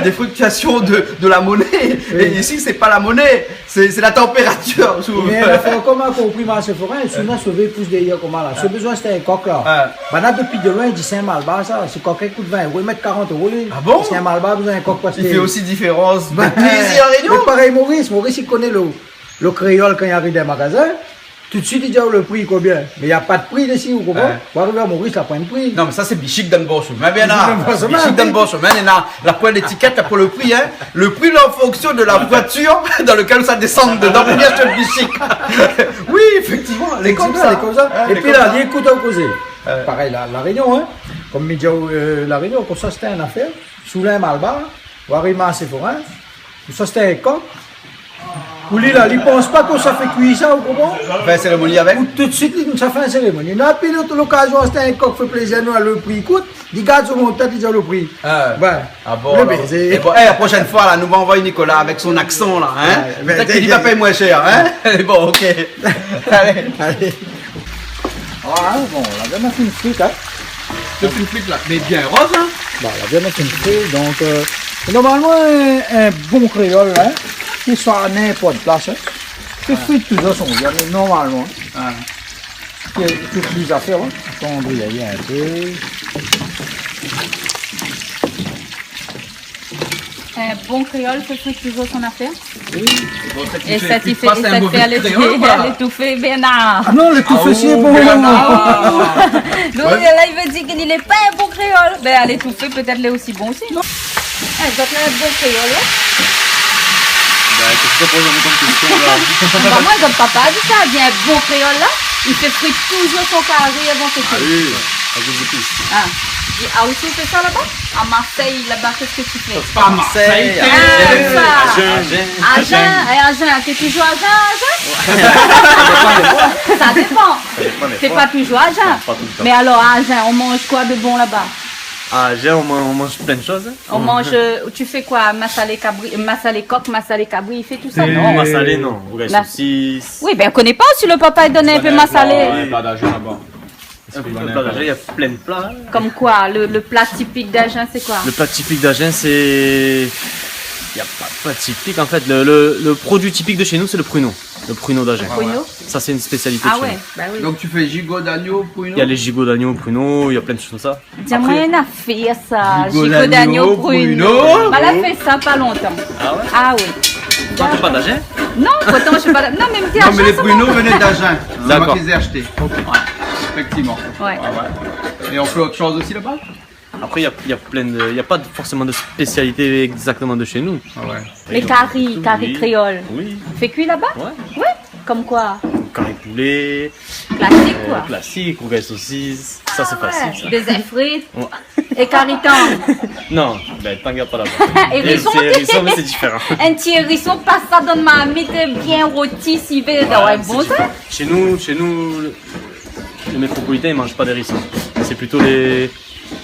dé fluktuasion de, de la moné. Oui. É isi, sé pa la moné, sé, sé la tanpératir. Mé la foi, konm ma konpri, ma, sé vré, souvan, sové pous dèrièr konm la. Si bezoin ashté in kok, la. Ah. Banna dopi de loin i di sé in malbar, sa. Sé kok i kout vin éro, i mèt karant éro, li. Ah bon ? Parske in malbar bezoin in kok, parske i fé osi diférans de pli isi La Rényon. Mé parèy Moris, Moris i koné lo, lo kréol kan i ariv dan in magazin. Toutsuit i di aou lo pri konbien. Mé na pa de pri desi, ou konpran ? Ouais. Ou ariv a Moris, la poin pri. Non, mé sa, sé bishik dan bor shomin. Bishik dan bor shomin, néna la poin létikèt la pou lo pri, in. Lo pri lé an fonksion de la voitir dan lakèl sa i désann dedan pou ashté lo bishik. Oui, éfèktivman, lé konmsa, lé konmsa. Épi la, li ékout aou kozé. Ouais. Parèy, la, La Rényon, in. Konm mi di aou, euh, La Rényon, konmsa, ashté in nafèr, sou lin malbar, ou ariv Marseille Forain, ou ashté in kok, ou li la, li pans pa ke sa fé kui sa, ou konpran ? Fé in sérémoni avèk ? Ou toutsuit, li, sa fé in sérémoni. Na pi lot lokazion, ashté in kok, fé plézir, nou, lo pri i kout, li gard son montèt, li di lo pri. Ah. Ouais. Ah bon, alor. Lé bézé. É bon, é, la proshèn foi, la, nou va anvoy Nicolas avèk son aksan, la, in ? Ouais, pétèt ke li va péy moin shèr, in ? Bon, OK. Alé. Alé. Ah, bon, la viann la fine frit, in. La fine frit, la. Mé bien roz, in. Bon, la viann la fine frit, donk, euh, normalman, in, in bon kréol, in, li sava ninport plas, in, i fé frit touzour son viann, normalman. Ah. Ke, ke pli zafèr, in. Atann, mi va griyé in pé. In bon kréol i fé frit touzour son nafèr. Oui. Bon, sa ki fé, sa ki fé, sa ki fé, alé, alé toufé, Bernard. Ah non, lé toufé, sé bon. Ah, Bernard. Donk, la, li vé dir ke li lé pa in bon kréol. Ben, alé toufé, pétèt lé osi bon osi. Non. É, zot lé in bon kréol, la. Ben, kosa ou poz amoin konm késtion, la ? Ba, moin, zot papa la di sa, li di in bon kréol, la, i fé frit touzour son kari avan fé kui. Ah oui, avèk zépis. Ah. Di, ah, osi, i fé sa laba ? A Marseille, laba, kosa ou fé ? Pa Marseille, Marseille, Agen. Ah, sa. Agen. Agen. Agen, é Agen, ou lé touzour Agen, Agen ? Sa dépan. Sa dépan dé foi. Sé pa touzour Agen. Non, pa toultan. Mé alor, Agen, ou manz koi de bon laba ? Agen, ou man-, ou manz plin de shoz, in. Ou manz, euh, ou fé koi ? Masalé kabri, masalé kok, masalé kabri, i fé tousa, non ? Non, masalé, non. Ou gingn sosis. Oui, ben, ou koné pa si lo papa i done in pé masalé. Pla d'Agen laba. Pla d'Agen, na plin de pla, in. Konm koi, lo, lo pla tipik d'Agen, sé koi ? Lo pla tipik d'Agen, sé, na pa de pla tipik, an fèt. Lo, lo, lo produi tipik de shé nou, sé lo pruneau. Lo pruneau d'Agen. Pruneau ? Sa, sé in spésialité de shé nou. Ah ouais, ba oui. Donk, ou fé jigo d'agno, pruneau ? Na lé jigo d'agno, pruneau, na plin de shoz konmsa. Di amoin in nafèr sa, jigo d'agno, pruneau. Apré, jigo d'agno, pruneau. Ba, la fé sa pa lontan. Ah ouais ? Ah oui. Ou manz pa d'Agen ? Non, pourtan, mi manz pa d'Agen. Non, mé mi di Agen, lé pruneau i vien d'Agen. Dakor. Sé moin ki lé ashté. Ouais. Éfèktivman. Ouais. Ouais, ouais. É ou fé ot shoz osi laba ? Apré, na, na plin de, na pa forséman de spésialité égzaktoman de shé nou. Ah ouais. Mé kari, kari kréol. Oui. Fé kui laba ? Ouais. Oui. Konm koi ? Kari poulé, klasik, euh, koi. Klasik, rougay sosis, sa sé fasil, sa. Ah ouais, dé zèf frit. Ouais. É kari tang. Non, bin, tang, na pa laba. É rison. Sé rison, mé sé diféran. In ti rison, pas sa dann marmit, bien roti, sivé, voilà, ouais, sé bon, sa. Shé nou, shé nou, le, le métropolitain, i manz pa d'hérisson. Sé plito lé,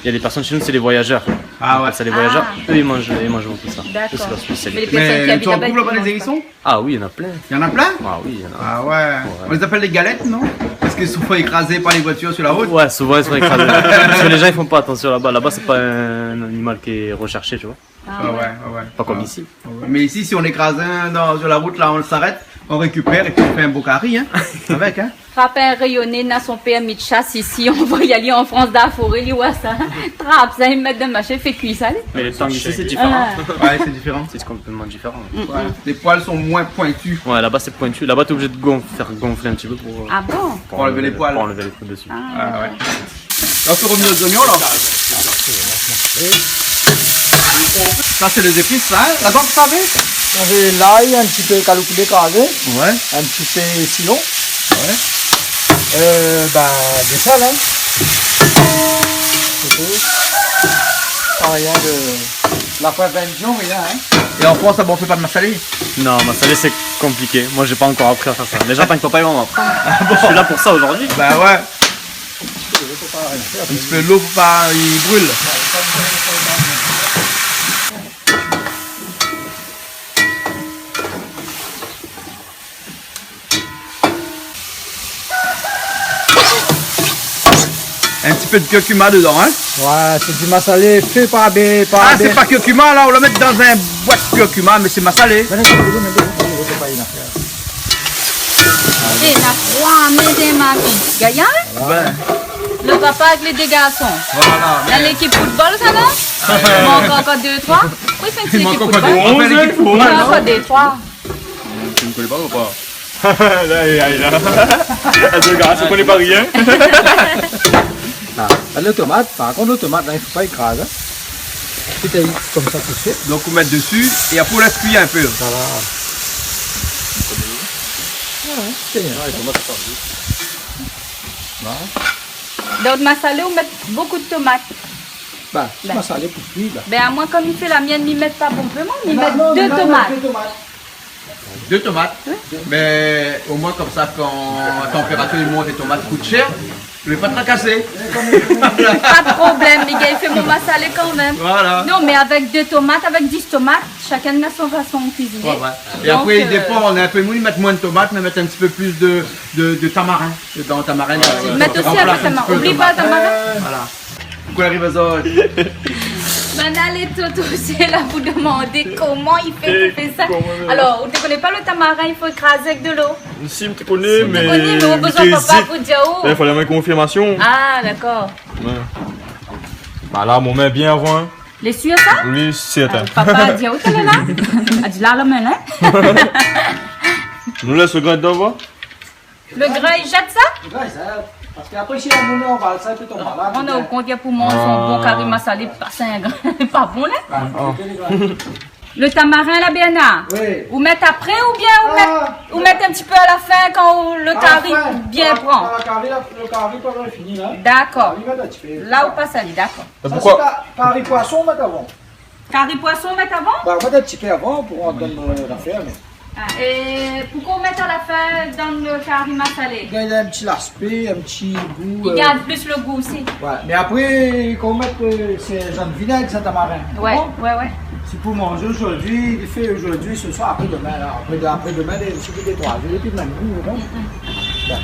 na dé pèrsone shé nou, sé lé voyajèr. Ah ouais. Donk, sé lé voyajèr, ah, eux, i manz, i manz bonpé sa. D'accord. Eux, sé lèr spésialité. Mé lé pèrsone ki abit laba, i manz pa. Mé ou trouv laba lé zérisson ? Ah oui, na plin. Na plin ? Ah oui, na. Ah ouais. Ouais. On les appelle les galettes, non ? Parce que souvent écrasés par les voitures sur la route. Ouais, souvent ils sont écrasés. Parce que les gens, ils font pas attention là-bas. Là-bas, c'est pas un animal qui est recherché, tu vois. Ah ouais, ouais, ouais. Pas comme ici. Ouais, ouais. Mais ici, si on écrase un dans, sur la route, là, on s'arrête, on récupère et puis on fait un beau kari, hein, avec, hein. Trap in rényoné na son pèrmi de shas isi, anvoy ali an Frans, dan la foré, li oi sa. Trap sa, li mèt dan mashin, fé kui sa, li. Mais le tang ici, c'est différent. Ah. Ouais, c'est différent. C'est complètement différent. Mm, mm. Ouais. Les poils sont moins pointus. Ouais, là-bas, c'est pointu. Là-bas, t'es obligé de gonf-, faire gonfler un petit peu pour, euh, ah bon ? Pour enlever les poils. Pour enlever les poils dessus. Ah, d'accord. Ah ouais. Là, on peut revenir aux oignons, là. Ça, c'est les épices, ça, hein ? Là-dedans, vous savez ? Navé lay, in ti pé kari poulé krazé. Ouais. In ti pé sitron. Ouais. Euh, ba, de sèl, hein. C'est tout. Pas rien de, la prévention, rien, hein. Et en France, là-bas, on fait pas de massalé ? Non, massalé, c'est compliqué. Moi, j'ai pas encore appris à faire ça. Déjà, tant que papa, il va m'apprendre. Ah bon ? Je suis là pour ça aujourd'hui. Bah ouais. In ti pé dolo pou pa i bril. In ti pé de curcuma dedan, hein ? Ouais, sé di masalé fé par bé, par bé. Ah, sé pa curcuma, la, ou la mèt dan in boit curcuma, mé sé masalé. Mé non, sé pa in afèr. É, na troi mèt dé mavi. Gayar, hein ? Ouais. Le papa avèk lé dé garson. Voilà. Dan lékip football, sa, non ? Ah, ouais. I mank ankor dé, troi. Oui, sé in ti lékip football. I mank ankor dé, troi. I mank ankor dé, troi. Ou koné pa ou pa ? Aïe, aïe, aïe. Ah, dé garson, i koné pa rien. Ah, le tomat, par kont, le tomat, la, i fo pa ékrazé, hein. Pétèt konmsa tout suit. Donk, ou mèt desi é apré, ou lès kui in pé. Voilà. Ah ouais, sé bien. Ouais, tomat, sa. Voilà. Dan masalé, ou mèt bonpé de tomat. Ba, sé masalé pou kui, ba. Bin, amoin, kan mi fé la mienne, mi mèt pa bonpé, moin, mi mèt dé tomat. Non, non, dé tomat. Dé tomat. Oui. Mé omoin, konmsa, kan la tanpératir i mont, lé tomat i kout shèr, mi vé pa trakasé. Pa de problèm, mi gingn fé mon masalé kan mèm. Voilà. Non, mé avèk dé tomat, avèk dis tomat, shakinn na son fason kuiziné. Ouais, ouais. É apré, i dépan, na in pé moun i mèt moin de tomat, mé mèt in ti pé plis de, de, de tamarin. Dan tamarin, ouais, ouais, mèt osi in pé de tamarin. Oubli pa le tamarin. Voilà. Kosa i ariv azot ? Banna lé toto, sé la pou demandé koman i fé pou fé sa. Alor, ou té koné pa le tamarin, i fo ékrazé avèk dolo ? Si, mi té koné, mé ou té ézit. Ou té bezoin papa pou dir aou. Bin, falé in konfirmasion. Ah, dakor. Ouais. Ba la, mon min bien avan, hein. Lé sir, sa ? Oui, sèrtin. Ah, papa la di aou, talèr la. La di la, la min, hein. Nou lès le grin dedan, va. Le grin, i zèt sa ? Le grin, i zèt. Parske apré, si la moun i anval sa, i pé tonm malad. Ah, ou koné, ou koné, pou manz in bon kari masalé, pa in grin, pa bon, la. Ah, non. Le tamarin, la, Bernard, oui, ou mèt apré oubien ou mèt, ah, ou mèt in ti pé a la fin, kan le kari bien pran ? A la fin, kan le kari, la, le kari pa fini, la. Dakor. Ou mèt in ti pé. La, ou pas ali, dakor. Mé sa, poukoi ? Sé ka-, kari poison, ou mèt avan. Kari poison, ou mèt avan ? Ba, ou mèt in ti pé avan pou rant dan, euh, lafèr, mé... Ah, é poukoi ou mèt a la fin dan le kari masalé ? I gingn in ti laspé, in ti gou, euh. I gard plis le gou osi. Ouais, mé apré, kan ou mèt, euh, sé zann vinèg, sa, tamarin. Ouais, ouais, ouais. Sé pou manzé zordi, i fé zordi, se soir, apré demin, la. Apré de-, apré demin, lé, sé ke dé troi zour, épi mèm gou, non ? Mm, mm. Bon.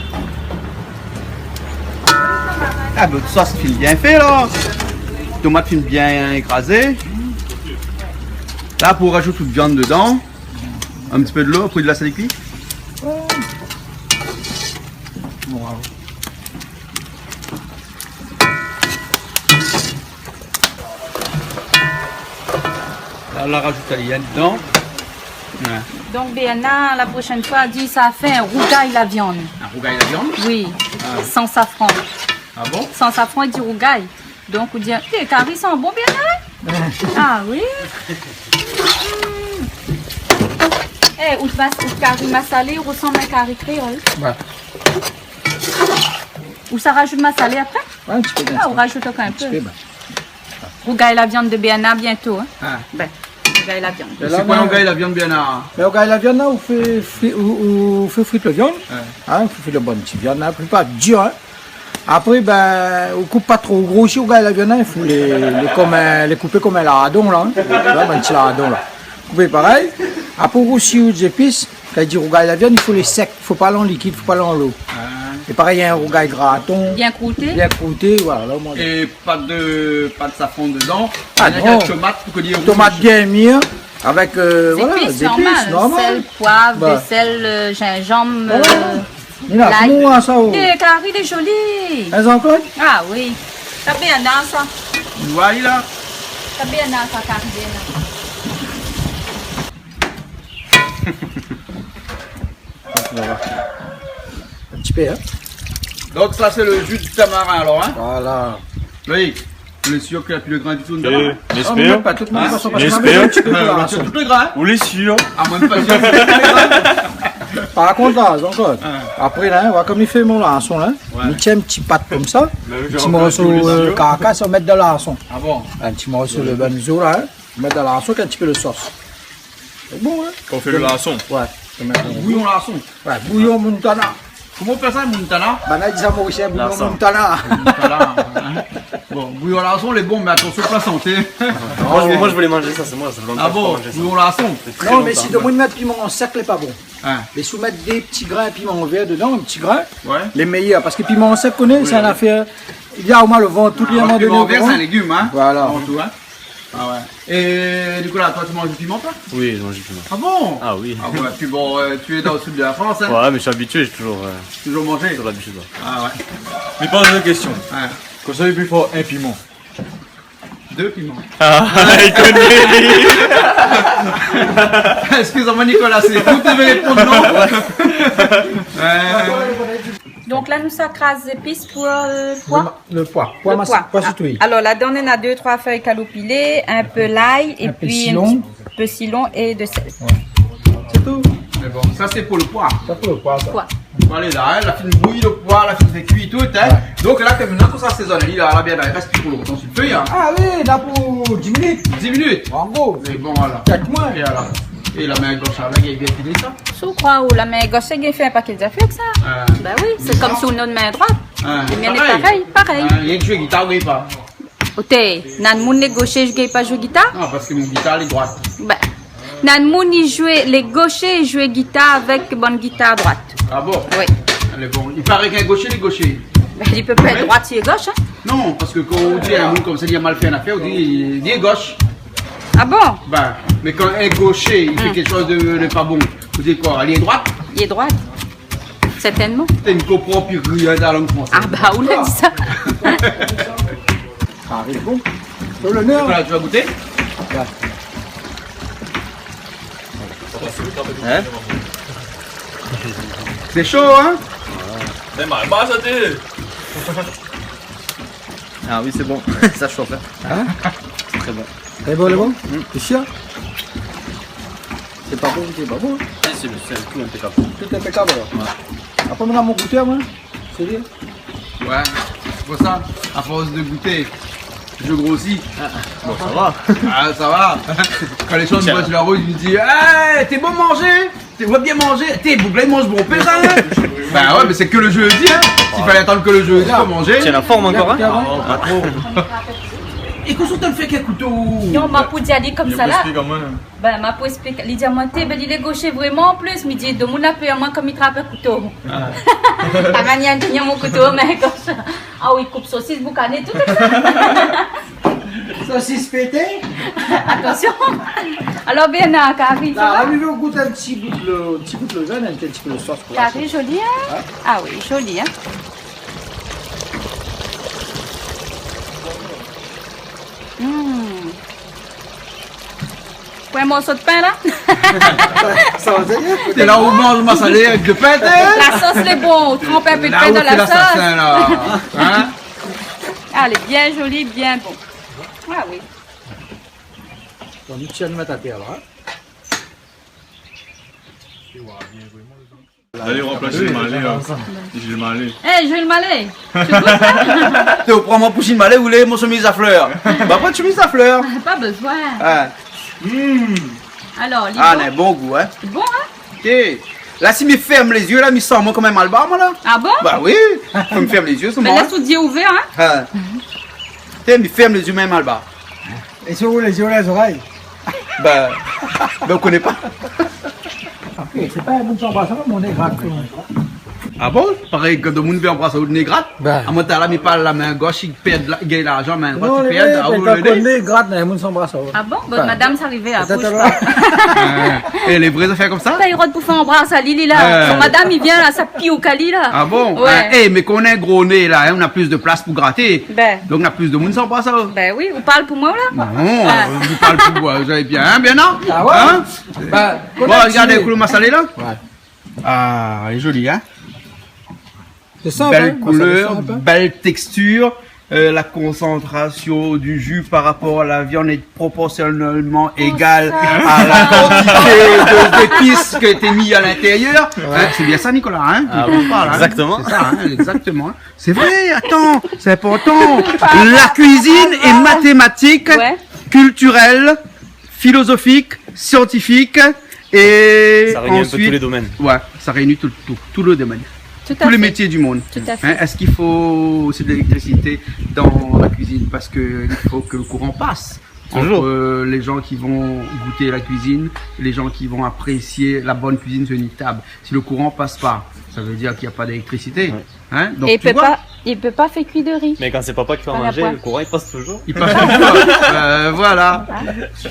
Ah, bin, tout sa, sé fine bien fé, la. Tomat fine bien ékrazé. La, pou razout tout viann dedan, in ti pé dolo, pou la sèl kui. Wow. La, la razout ali dedan. Ouais. Donk, Bernard, la proshèn foi, di sa fé in rougay la viann. In rougay la viann ? Oui. Ah. San safran. Ah bon ? San safran, i di rougay. Donk, ou di, eh, kari i san bon, Bernard ? Ah oui. Mm. Eh, out mas-, out kari masalé i rosanm in kari kréol. Ouais. Ou sa rajout masalé apré ? Ouais, in ti pé. Ah, ou rajout ankor in pé. In ti pé, ben. Rougay la viann de Bernard bientôt, hein. Ah. Ben, rougay la viann. Mé sé koi, rougay la viann, Bernard ? Ben, rougay la viann la, ou fé fri-, ou, ou fé frit la viann. Ouais. Hein, ou fé frit la bann ti viann la, frit pa dir, hein. Apré, ben, ou koup pa tro gro osi, rougay la viann la, i fo lé, lé konm in, lé koupé konm in lardon la, hein. La, bann ti lardon la. Koupé parèy. Apré, ou osi, ou zépis, kan i di rougay la viann, i fo lé sèk, i fo pa lé an likid, i fo pa lé an lo. Ah. É parèy, in rougay graton. Bien krouté. Bien krouté, voilà, la, ou manz. É pa de, pa de safran dedan. Ah non. Néna tomat pou ke li rouz. Tomat bien mir, avèk, euh, voilà, zépis normal, normal. Sèl, poiv, sèl, euh, zinzanm, euh, lay. Voilà. Nina, koman sa, oh ? Eh, kari lé zoli. Hein, Jean-Claude ? Ah oui. Sa bien, non, sa. Voilà. Sa bien, non, sa, kari bien, non. In ti pé, hein ? Donk sa, sé le ju de tamarin, alor, hein ? Voilà. Loïc, ou lé sir ke la pi le grin ditou dedan, hein ? Eh, mi éspèr. Ah, mé pa tout, mé pa tout, mé pa tout. Mi éspèr. Ah, ou la tir tout le grin, hein ? Ou lé sir ? Ah, moin, mi lé pa sir. Par kont, la, Jean-Claude, apré, la, hein, oir koman mi fé mon larson, la, hein. Ouais. Mi tir in ti pat konmsa, in ti morso, euh, karkas, ou mèt dan larson. Ah bon ? In ti morso de bann zo, la, hein. Ou mèt dan larson, in ti pé de sos. Lé bon, hein ? Kan ou fé le larson. Ouais. Bouyon larson. Ouais, bouyon Montana. Koman ou fé sa, Montana ? Ben, la, i di sa morisien, bouyon Montana. Montana, hein. Bon, bouyon larson, lé bon, mé atansion pou la santé. Moi, je, moi, je voulais manger ça, c'est moi, ça fait longtemps que j'ai pas mangé ça. Ah bon, bouyon larson. Non, mé si ou mèt piman sèk, lé pa bon. Hein. Mé si ou mèt dé ti grin piman vèr dedan, in ti grin, lé méyèr. Parske piman sèk, ou koné, sé in afèr, i vien o moin le vant, tout lé... Ah, piman vèr, sé in légim, hein, avan tou, hein. Voilà. Ah ouais. É Nicolas, toi, tu manges du piment, toi ? Oui, je mange du piment. Ah bon ? Ah oui. Ah ouais, puis bon, euh, tu es dans le sud de la France, hein ? Ouais, mais je suis habitué, j'ai toujours, euh, toujours mangé. Toujours l'habitude, ouais. Ah ouais. Mais pose une question. Ouais. Kosa lé pli for, in piman ? Deux piments. Ah, li koné, li. Excusez-moi, Nicolas, sé ou ki devé réponn, non ? Ouais. Donk la, nou sa kraz zépis pou, euh, poi. Le ma-, le poi. Poi mas-, poi sitouy. Ah, alor, ladan, néna dé, troi fèy kaloupilé, in pé lay, épi in ti pé sitron é de sèl. Ouais. Sé tou. Mé bon, sa, sé pou le poi. Sa pou le poi, sa. Poi. Bon, alé la, hein, la fine bouyi le poi, la fine fé kui tout, hein. Ouais. Donk la, koméla, tout sa, sé zone-la, la, la bien, la, i rès pli pou lontan su le fé, hein. Ah oui, la pou dis minit. Dis minit. An gro. Mé bon, voilà. Kèk moin. É alor, é la min gosh, la, la, i vien fini sa. Si ou kroi, ou la min gosh, i fé in pakèt zafèr èk sa. Ah. Ben oui, sé konm si ou néna in min droit. Ah, é mi lé parèy, parèy. Ah, li zoué gitar, ou gingn pa. Oté, néna moun lé goshé, i gingn pa zoué gitar ? Non, parske mon gitar lé droit. Ben, néna moun i zoué, lé goshé i zoué gitar avèk bann gitar droit. Ah bon ? Oui. Alé, bon, i paré k'in goshé lé goshé. Ben, li pé pa èt droit si lé gosh, hein. Non, parske kan ou di in moun konmsa, li la mal fé in afèr, ou di, li lé gosh. Ah bon ? Ben, mé kan in goshé i fé kékshoz de, de pa bon, ou di koi ? Li lé droit ? Li lé droit. Sèrtènman. Té, mi konpran pi rien dan la lang fransèz. Ah bah, ou la di sa. Ah oui, bon. Sur l'honneur. Voilà, tu vas goûter ? Ouais. Hein ? C'est chaud, hein ? C'est mal, bah, ça t'est. Ah oui, c'est bon. Ça chauffe, hein ? Hein ? C'est très bon. Lé bon, lé bon ? Mm. Lé sir ? Sé pa bon, sé pa bon, hein ? Si, si, mé sé tout inpékab. Tout inpékab, alor. Ouais. Apré, moin la mon gouté, moin. Sé bien. Ouais, sé pou sa, à force de goûter, je grossis. Ah, ah. Bon, ça va. Ah, ça va. Kan lé zan i voi su la rout, i di, « Eh, t'es bon manger ? T'es, ouais, bien manger. T'es bon, là, il mange bon, pèse, hein ? » Ben ouais, mais c'est que le jeudi, hein. S'il fallait attendre que le jeudi pour manger. Tiens la forme encore, hein ? Ah, pas trop. É kosa ou té fé èk kouto ? Non, ma pou di ali konmsa la. Explique à moi. Ben, ma pou ésplik, li di amoin, té, ben, li lé goshé vréman, an plis, mi di, domoun la pèr amoin konm mi trap kouto. Ah. Amoin, ni in, ni mon kouto, mé konmsa. Ah oui, koup sosis, boukané, tout sa. Sosis pété. Atansion. Alor, Bernard, kari, sa va ? La, nou va gout in ti bout le, ti bout le vin, in ti pé le sos pou la sos. Kari zoli, hein ? Ouais. Ah oui, zoli, hein ? Hmm. Pou in morso de pin, la ? Sa va, sa va. Té la, ou manz masalé avèk de pin, té ? La sos lé bon, ou tranp in pé de pin dan la sos. La, ou fé lasasin, la. Hein ? Alé, bien zoli, bien bon. Ah oui. Donk, nou tir, nou mèt atèr, la, hein. Alé, ranplas Gilles Mallet, la. Gilles Mallet. Eh, Gilles Mallet, tu goûtes ça ? Té, ou pran amoin pou Gilles Mallet, ou lé mon shemiz a flèr ? Ba, pa de shemiz a flèr. Pa bezoin. Ah. Hmm. Alors, li... Ah, bon ? Lé bon gou, hein ? Bon, hein ? Té, la, si mi fèrm lé zié, la, mi san amoin konm in malbar, moin, la. Ah bon ? Ba oui, fo mi fèrm lé zié, solman, hein. Mé lès out zié ouvèr, hein. Ah. Té, mi fèrm lé zié, mé malbar. É si ou ouv lé zié, ou lé zorèy ? Ba, ba, ou koné pa. Apré, sé pa in moun san bras, sa, mon né grat, koman. Ah bon ? Parèy, kan demoun i anbras, out né grat. Ba. Amoin, talèr la, mi parl la min gosh, i pèrd la, i gingn larzan, min drwat i pèrd. Non, mé, ah, mé ou, kan le né, mon né grat, na in moun san bras, sa. Ah bon ? Bon, madam, sa i ariv, la, pétèt bouj alor pa. Ah, é lé vré zafèr konmsa ? Sa i rod pou fé anbras ali, li la. Ah. Son madam i vien la, sa piou kali la. Ah bon ? Ouais. Ah, eh, mé kan ou na in gro né la, hein, ou na plis de plas pou graté. Ben. Donk na plis de moun san bras, sa. Ben oui, ou parl pou moin la ? Non, ah, euh, ou parl pou moin, zot lé bien, hein, bien, non ? Ah ouais ? Hein ? Ba, bon, regard in kou lo masalé la. Ouais. Ah, lé zoli, hein ? Sé sinp, hein ? Bèl koulèr, bèl tékstir. Euh, la konsantrasion du ju par rapor a la viann lé proporsionèlman égal a la kantité de zépis ki la été mi a l'intérieur. Ouais. Hein, sé bien sa, Nicolas, hein ? Ah oui, exactement. Sé sa, hein, exactement. Sé vré, atann, sé inportan. La kuizine lé matématik, ouais, kiltirèl, filozofik, siantifik, é sa réuni in pé tou lé domèn. Ansuit, ouais, sa réuni tout, tout, tout le domèn. Tout à fait. Tous les métiers du monde. Tout à fait. Hein, èske i fo osi de léléktrisité dan la kuizine ? Parske i fo ke le kouran i pas. Toujours. Entre, euh, les gens qui vont goûter la cuisine, les gens qui vont apprécier la bonne cuisine sur une table. Si le courant passe pas, ça veut dire qu'il y a pas d'électricité. Ouais. Hein ? Donk, é i pé pa, i pé pa fé kui de ri. Mé kan sé papa ki fé manzé, le kouran i pas touzour. I pas touzour. Euh, voilà.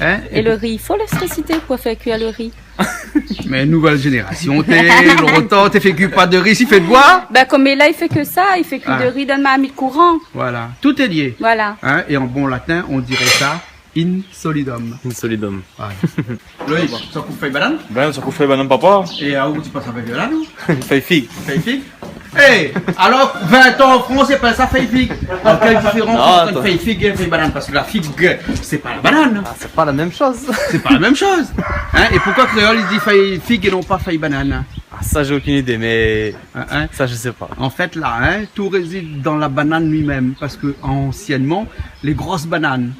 Hein ? É le ri, i fo léléktrisité pou fé kui le ri. Mé nouvèl zénérasion, té, lontan té fé kui pa de ri, si fé de boi. Ben, konm la, i fé ke sa, i fé kui de ri dan marmit kouran. Voilà. Tout est lié. Voilà. Hein ? Et en bon latin, on dirait ça, in solidum. In solidum. Voilà. Loïc, sa koup fèy banane ? Ben, sa koup fèy banane, papa. É aou, ou di pa sa fèy banane, ou ? Fèy fig. Fèy fig ? Eh, alors, vingt ans en France, i apèl sa fèy fig. Alors, quelle différence entre fèy fig et fèy banane ? Parce que la figue, c'est pas la banane. Ah, c'est pas la même chose. C'est pas la même chose. Hein ? Et pourquoi créole, il dit fèy fig et non pas fèy banane ? Ah, ça, j'ai aucune idée, mais ça, je sais pas. En fait, là, hein, tout réside dans la banane lui-même. Parce que, anciennement, les grosses bananes,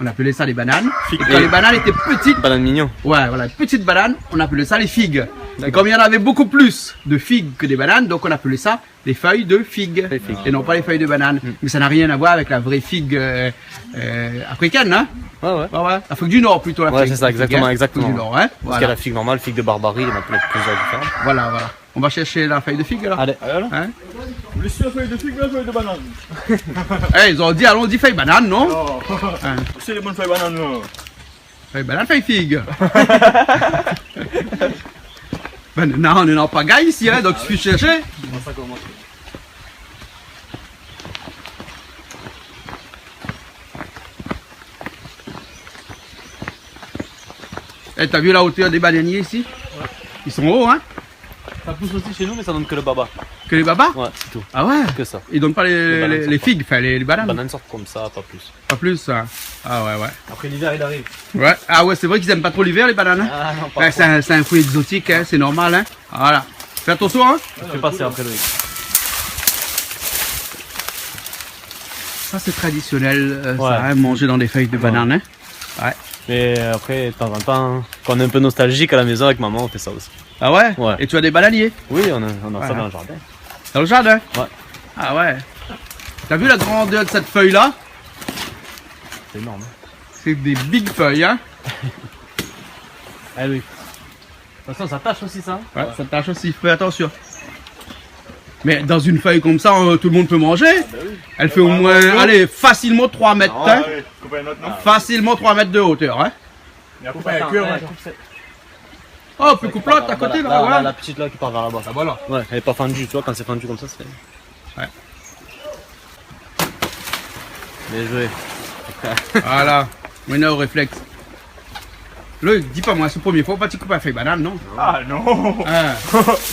on appelait ça les bananes. Figue. Et quand les bananes étaient petites, banane mignon. Ouais, voilà, petites bananes, on appelait ça les figues. D'accord. Et comme il y en avait beaucoup plus de figues que des bananes, donc on appelait ça les feuilles de figue. Feuilles de figue. Et non pas les feuilles de banane. Mm. Mais ça n'a rien à voir avec la vraie figue, euh, euh, africaine, hein ? Ouais, ouais. Ouais, ouais. Afrique du Nord plutôt, l'Afrique. Ouais, c'est ça, exactement, exactement. Afrique du Nord, hein ? Parce qu'il y a la figue normale, figue de Barbarie, il y en a plein, plusieurs différentes. Voilà, voilà. On va chercher la feuille de figue, alors. Allez. Allez, alors. Hein ? Ou lé sir fèy de fig, la fèy de banane ? Eh, ils ont dit, allons-y, fèy banane, non ? Non. Hein. Sé lé bon fèy banane, non ? Fèy banane, fèy fig. Ben, non, on est en pagaille ici, hein, donc il suffit de chercher. Bon, ça commence. Eh, t'as vu la hauteur des bananiers ici ? Ouais. Ils sont hauts, hein ? Ça pousse aussi chez nous, mais ça donne que le baba. Que les babas ? Ouais, c'est tout. Ah ouais ? Que ça. Ils donnent pas les, les, les figues, enfin, les, les bananes ? Les bananes sortent comme ça, pas plus. Pas plus, ça. Ah ouais, ouais. Après, l'hiver, il arrive. Ouais. Ah ouais, c'est vrai qu'ils aiment pas trop l'hiver, les bananes, hein ? Ah non, pas trop. Ouais, c'est un, c'est un fruit exotique, hein, c'est normal, hein. Voilà. Fais attention, hein. Je vais passer après, Loïc. Ça, c'est traditionnel, euh, ça, hein, manger dans des feuilles de banane, hein. Ouais. Mais, euh, après, de temps en temps, hein, quand on est un peu nostalgique à la maison avec maman, on fait ça aussi. Ah ouais ? Ouais. Et tu as des bananiers ? Oui, on a, on a ça dans le jardin. Dans le jardin ? Ouais. Ah ouais. T'as vu la grandeur de cette feuille-là ? C'est énorme, hein. C'est des big feuilles, hein. Ah oui. De toute façon, ça tâche aussi, ça, hein ? Ouais, ça tâche aussi. Fais attention. Mais dans une feuille comme ça, euh, tout le monde peut manger. Ah, bah oui. Elle fait au moins, allez, facilement trois mètres, hein. Ah ouais. Coupe une autre, non ? Facilement trois mètres de hauteur, hein. Coupe ça, hein, coupe ça. Oh, puis coupe l'autre à côté, là, là, ouais. La petite là qui part vers là-bas. Ah, voilà. Ouais, elle est pas fendue, tu vois, quand c'est fendu comme ça, c'est... Ouais. Bien joué. Voilà. Maintenant, au réflexe. Lo, di pa moin, sé promié foi ou la parti koup in fèy banane, non ? Ah non. Hein.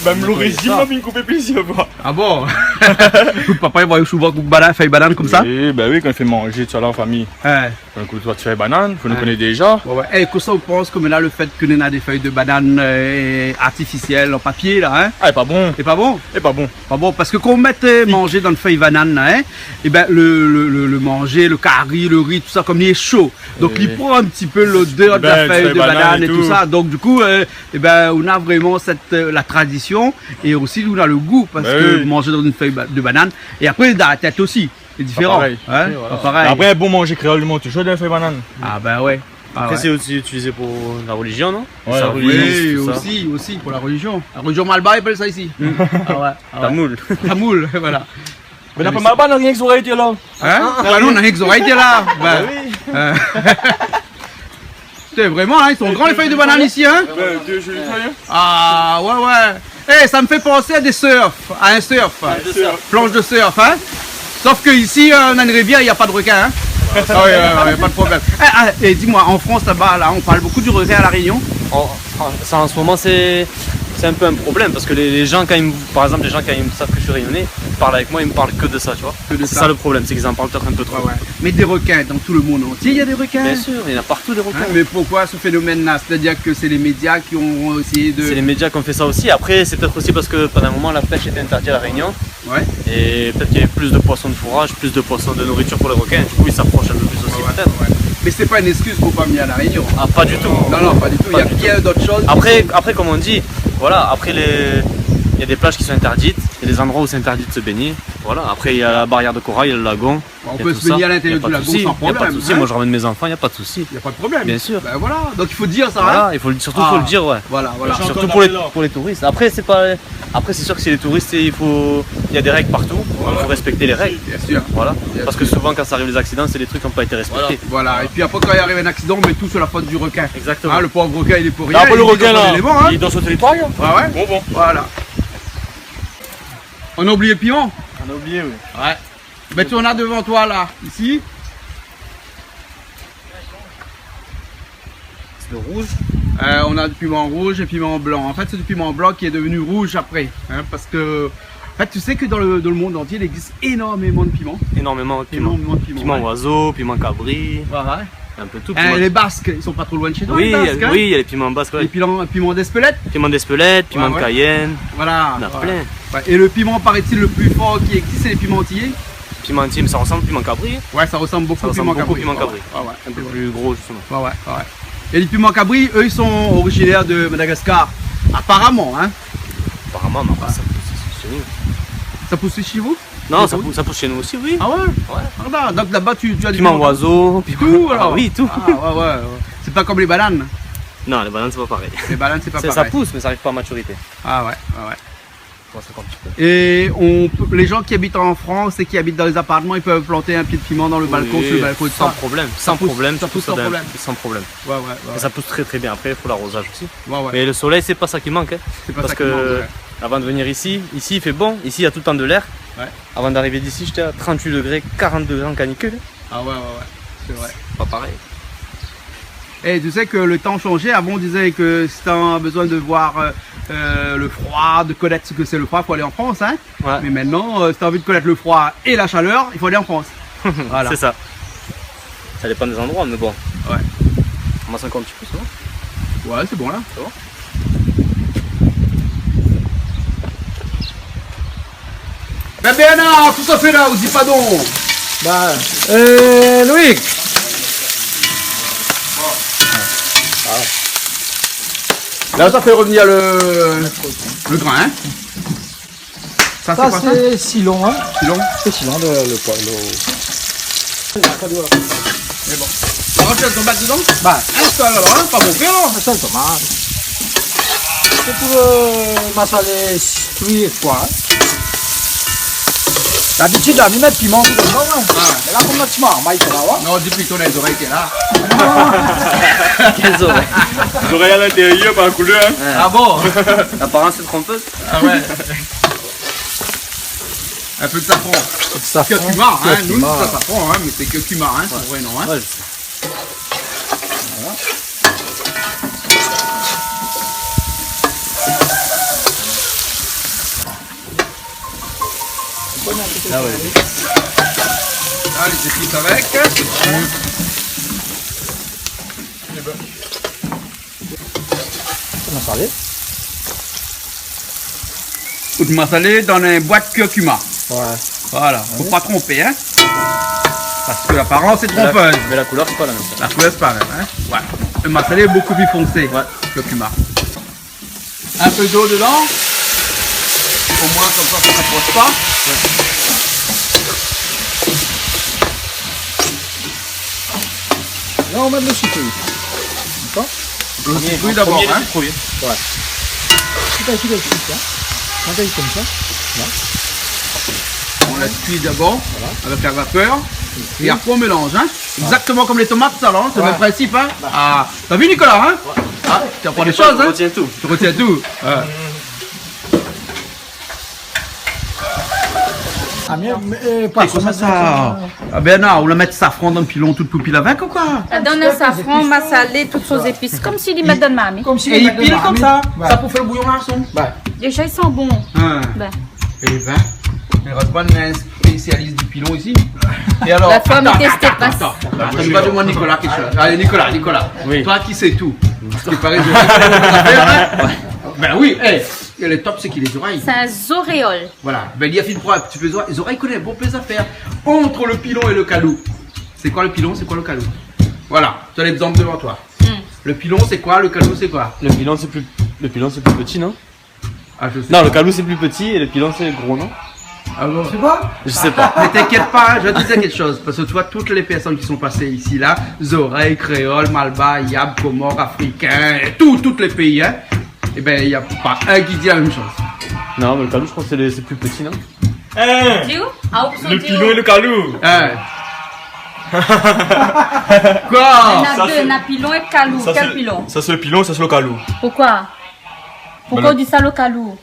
Mèm lo rézim, la, mi koup plizièr foi. Ah bon ? Out papa i voi souvan koup banane, fèy banane konmsa ? Oui, ben oui, kan i fé manzé, tousa, la fami. Hein. Donk, ou doi fé banane, fo nou koné déza. Ouais, ouais. É kosa ou pans ke mintnan, lo fèt ke nou néna dé fèy de banane, euh, artifisièl an papié la, hein ? Ah, lé pa bon. Lé pa bon ? Lé pa bon. Pa bon, parske kan ou mèt, euh, manzé dan lo fèy banane la, hein, é ben, lo, lo, lo, lo manzé, lo kari, lo ri, tousa, konm li lé sho. Donk, li pran in ti pé lodèr de la fèy de banane é tousa. Donk, du kou, euh, é ben, ou na vréman sèt, euh, la tradision é osi ou na lo gou, parske manzé dan in fèy ba-, de banane, é apré, dan la tèt osi. Sé diféran, hein ? Pa parèy. Pa parèy. Apré, in bon manzé kréol, i manz touzour dan in fèy banane. Ah ben ouais. Ah ouais. Apré, sé osi itilizé pou la relizion, non ? Ouais, sa, la relizion, oui, tousa. Osi, osi pou la relizion. La relizion malbar, i apèl sa isi. Ah ouais, ah ouais. Tamoul. Tamoul, voilà. Mé na pa malbar, na rienk zorèy té la. Hein ? Ah non, na rienk zorèy té la. Ben oui. Euh. Putain, vréman, hein, i lé gran, lé fèy de banane isi, hein ? Ouais, dé zoli fèy, hein ? Ah, ouais, ouais. Eh, sa i fé pansé a dé surf, a in surf. Ouais, dé surf. Plansh de surf, hein ? Sof ke isi, euh, nou na in rivièr, na pa de rekin, hein ? Ah ouais, ouais, ouais, pa de problèm. Eh, ah, é di amoin, an Frans, laba, la, i parl bonpé du rekin La Rényon ? An, an, sa, an se moman, sé, sé in pé in problèm, parske lé, lé zan, kan i, par égzanp, lé zan, kan i sav ke mi lé rényoné, i parl avèk moin, i parl ke de sa, ti voi. Ke de sa. Sé sa lo problèm, sé k'i an parl pétèt in pé tro. Ouais, ouais. Mé dé rekin, dan tout lo monn antié, na dé rekin. Bien sûr, il y en a partout des requins. Hein, mé poukoi se fénomèn-la ? C'est-à-dire que c'est les médias qui ont essayé de... C'est les médias qui ont fait ça aussi. Après, c'est peut-être aussi parce que pendant un moment, la pêche était interdite à La Réunion. Ouais. Et peut-être qu'il y avait plus de poissons de fourrage, plus de poissons de nourriture pour les requins. Du coup, ils s'approchent un peu plus aussi, peut-être. Ouais, ouais. Mais c'est pas une excuse pour pas venir à La Réunion. Ah, pas du tout. Non, non, pas du tout. Pas du tout. Il y a bien d'autres choses qui sont... Après, après, comme on dit, voilà, après les, il y a des plages qui sont interdites, il y a des endroits où c'est interdit de se baigner. Voilà, après, il y a la barrière de corail, il y a le lagon. Bon, on peut se baigner à l'intérieur du lagon sans problème, hein ? Il y a tout ça. Il y a pas de souci. Moi, je ramène mes enfants, il y a pas de souci. Il y a pas de problème. Bien sûr. Ben voilà. Donc il faut dire ça, hein ? Voilà, il faut le, surtout, faut le dire, ouais. Ah, voilà, voilà. Surtout pour les, pour les touristes. Après, c'est pas, après, c'est sûr que si les touristes, il faut, il y a des règles partout. Ouais, ouais. Il faut respecter les règles. Bien sûr. Voilà. Bien sûr. Parce que souvent, quand ça arrive, les accidents, c'est des trucs qui n'ont pas été respectés. Voilà, voilà. Et puis après, quand il arrive un accident, on met tout sur la faute du requin. Exactement. Hein, le pauvre requin, il est pour rien, il est dans son élément, hein. Après, le requin, là, il est dans son territoire, hein. Ouais, ouais. Bon, bon. Voilà. On a oublié le piment ? On a oublié, oui. Ouais. Ben, tu en as devant toi, là, ici. C'est le rouge. Euh, on a du piment rouge et piment blanc. En fait, c'est du piment blanc qui est devenu rouge après, hein, parce que, en fait, tu sais que dans le, dans le monde entier, il existe énormément de piments. Énormément de piments. Énormément de piments, ouais. Piment oiseau, piment cabri. Ouais, ouais. Un peu tout, piment. Eh, les Basques, ils sont pas trop loin de chez toi, les Basques, hein ? Oui, il y a, oui, il y a les piments basques, ouais. Les piments, piment d'Espelette ? Piment d'Espelette, piment de Cayenne. Ouais, ouais. Voilà, ouais. Il y en a plein. Ouais, et le piment, paraît-il, le plus fort qui existe, c'est les piments antillais. Piment antillais, mais ça ressemble au piment cabri. Ouais, ça ressemble beaucoup au piment cabri. Ça ressemble beaucoup au piment cabri. Ouais, ouais, c'est vrai. Un peu plus gros, justement. Ouais, ouais, ouais. Et les piments cabri, eux, ils sont originaires de Madagascar. Apparemment, hein. Apparemment, mais après, ça pousse chez nous. Ça pousse chez vous ? Non, ça pousse, ça pousse chez nous aussi, oui. Ah ouais ? Ouais. Ah bah, donc là-bas, tu, tu as des pimentos. Piment oiseau, piment... Tout, alors. Ah oui, tout. Ah ouais, ouais, ouais. C'est pas comme les bananes. Non, les bananes, c'est pas pareil. Les bananes, c'est pas pareil. Ça pousse, mais ça arrive pas à maturité. Ah ouais, ouais, ouais. Moi, ça compte un petit peu. Et on peut, les gens qui habitent en France et qui habitent dans les appartements, ils peuvent planter un pied de piment dans le balcon, sur le balcon et tout ça. Oui, sans problème, sans problème, ça pousse, ça pousse sans problème. Ouais, ouais, ouais. Et ça pousse très, très bien. Après, il faut l'arrosage aussi. Ouais, ouais. Mais le soleil, c'est pas ça qui manque, hein. C'est pas ça qui manque, ouais. Parce que avant de venir ici, ici, il fait bon. Ici, il y a tout le temps de l'air. Ouais. Avant d'arriver d'ici, j'étais à trente-huit degrés, quarante degrés en canicule. Ah ouais, ouais, ouais. C'est vrai. C'est pas pareil. Eh, tu sais que le temps a changé. Avant, on disait que si t'as besoin de voir, euh, euh, le froid, de connaître ce que c'est le froid, faut aller en France, hein. Ouais. Mais maintenant, euh, si t'as envie de connaître le froid et la chaleur, il faut aller en France. Voilà. C'est ça. Ça dépend des endroits, mais bon. Ouais. On masse encore un petit peu, c'est bon ? Ouais, c'est bon, là. C'est bon ? Ben, Bernard, kosa ou fé la, ou di pa don. Bah, euh, Loïc. Là, ça fait revenir le, le grain, hein. Ça, c'est quoi, ça ? C'est silon, hein. Silon. C'est silon, le, le, le... Mé bon. Par kont, ou la mèt dedan ? Bah. In sèl, alor, hein, pa bonpé, alor. In sèl tomat. C'est pour, euh, massalé, oui, quoi, hein. D'abitid, la, mi mèt piman dedan, hein. Ah. Mé la, konm la, ti marmay, sa va, ouais. Non, di plito lé zorèy lé la. Quelles oreilles ? Zorèy à l'intérieur, pas la couleur, hein. Ouais. Ah bon ? L'apparence est trompeuse. Ah ouais. Un peu de safran. Safran, curcuma, hein. Curcuma. Nous, c'est pas safran, hein, mais c'est curcuma, hein, son vrai nom, hein. Ouais, je sais. Voilà. Ah ouais. Alé, zépis avèk. Masalé. Out masalé dann in boit kurkuma. Ouais. Voilà, fo pa tronpé, hein. Parske laparans lé tronpeuz. Mé la, mé la koulèr, sé pa la mèm. La koulèr, sé pa la mèm, hein. Ouais. Le masalé est beaucoup plus foncé, ouais, que le curcuma. Un peu d'eau dedans. Au moins, comme ça, ça s'accroche pas. Là, on met le citrouille. D'accord ? Le citrouille d'abord, hein. Premier, le citrouille. Ouais. Tout à fait, le citrouille, hein. Quand elle est comme ça, là. On la cuit d'abord, voilà, avec la vapeur. Et puis après, on mélange, hein. Voilà. Exactement comme les tomates, ça, là, hein. C'est le même principe, hein. Bah. Ah, t'as vu, Nicolas, hein ? Ouais. Ah, tu apprends des choses, hein. Je retiens tout. Tu retiens tout. Ouais. Ah, mé, mé, euh, pa... É koman sa, sa, sa, ah, Bernard, ou la mèt safran dann pilon, tout pou pil avèk ou koi ? Dann safran, masalé, tout son zépis, konmsi li mèt dann marmit. Konmsi li mèt dann marmit. É li pil konmsa. Ouais. Sa pou fé le bouyon garson. Ouais. Déza, i san bon. Hein. Ben. Eh ben, érèzman néna in spésialis di pilon isi. É alor, la fami, atann, tèst atann, pa. Atann, atann, mi sa demann Nicolas kékshoz. Alé, Nicolas, Nicolas. Oui. Toi qui sais tout. Parske parèy, zorèy, hein ? Ben oui, eh, le top, sé ki, lé zorèy. Sé in zoréol. Voilà. Ben, li la fine pran in ti pé zorèy. Zorèy i koné bonpé zafèr. Entre le pilon et le kalou. C'est quoi le pilon, c'est quoi le kalou ? Voilà, tu as l'exemple devant toi. Hmm. Le pilon, c'est quoi ? Le kalou, c'est quoi ? Le pilon, c'est plus, le pilon, c'est plus petit, non ? Ah, je sais pas. Non, le kalou, c'est plus petit et le pilon, c'est gros, non ? Ah bon ? Je sais pas. Je sais pas. Mais t'inquiète pas, hein, je vais te dire quelque chose. Parce que tu vois, toutes les personnes qui sont passées ici, là, zorèy, kréol, malbar, yab, komor, afrikin, et tout, tous les pays, hein, eh ben, y a pas un qui dit la même chose. Non, mais le kalou, je crois que c'est le, c'est plus petit, non ? Hein ? Di ou ? Ah, ou... Le pilon é le kalou. Hein ? Koi ? Néna dé, pilon é kalou. Kèl pilon ? Sa sé le pilon, sa sé le kalou. Poukosa ? Poukosa ou di sa le kalou ?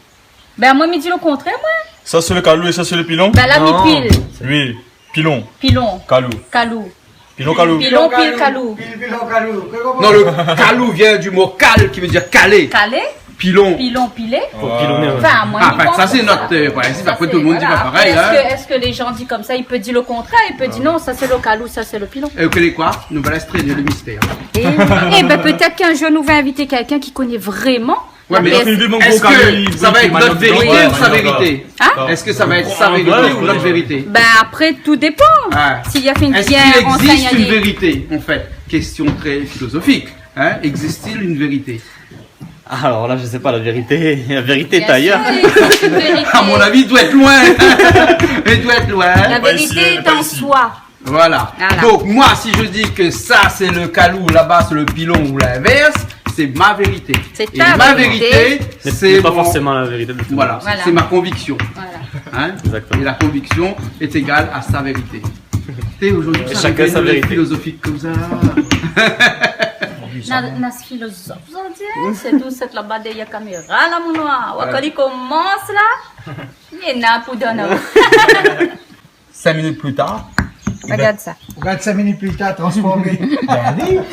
Ben, moin, mi di le kontrèr, moin. Sa sé le kalou é sa sé le pilon ? Ben, la, mi pil. Oui, pilon. Pilon. Kalou. Kalou. Pilon, kalou. Pilon, pil, kalou. Pil, pilon, kalou. Non, le kalou vient du mot kal, qui veut dire caler. Calé. Pilon. Pilon, pilé. Pour pilonner, ouais. Enfin, moin, mi pans sa. Ah, ben, sa sé nout, euh, prinsip. Sa, apré, tout le monde dit pas pareil, hein. Voilà. Est-ce que, est-ce que les gens disent comme ça, i pé di le kontrèr, i pé di non, sa sé le kalou, sa sé le pilon. Ah ouais. Et que les quoi ? Nou va lès trène le mystère. Eh oui. Eh ben, peut-être qu'un jour, nou va inviter quelqu'un qui connaît vraiment. Ouais, mais est-ce que ça va être notre vérité ou sa vérité ? Hein ? Est-ce que ça va être sa vérité ou notre vérité ? Ben, après, tout dépend. Ah. Si la fine bien rensègn ali. Est-ce qu'il existe une vérité, en fait ? Question très philosophique, hein ? Existe-t-il une vérité ? Alors là, je sais pas, la vérité, la vérité est ailleurs. Bien sûr, il existe une vérité. À mon avis, il doit être loin. Il doit être loin. La vérité est en soi. Voilà. Voilà. Donc, moi, si je dis que ça, c'est le kalou, là-bas, c'est le pilon ou l'inverse, c'est ma vérité. C'est ta vérité. Et ma vérité, c'est mon... Mais, mais pas forcément la vérité de tout le monde. Voilà, c'est ma conviction. Voilà. Hein ? Exactement. Et la conviction est égale à sa vérité. T'es aujourd'hui, ça devient philosophique comme ça. Et chacun sa vérité. Na, na filozof, sa di, hein ? Sé tou sèt laba dèrièr kaméra la, mon noir. Ouais. Kan li komans la, néna pou done. Cinq minutes plus tard. Regarde ça. Regarde, cinq minutes plus tard, transformé.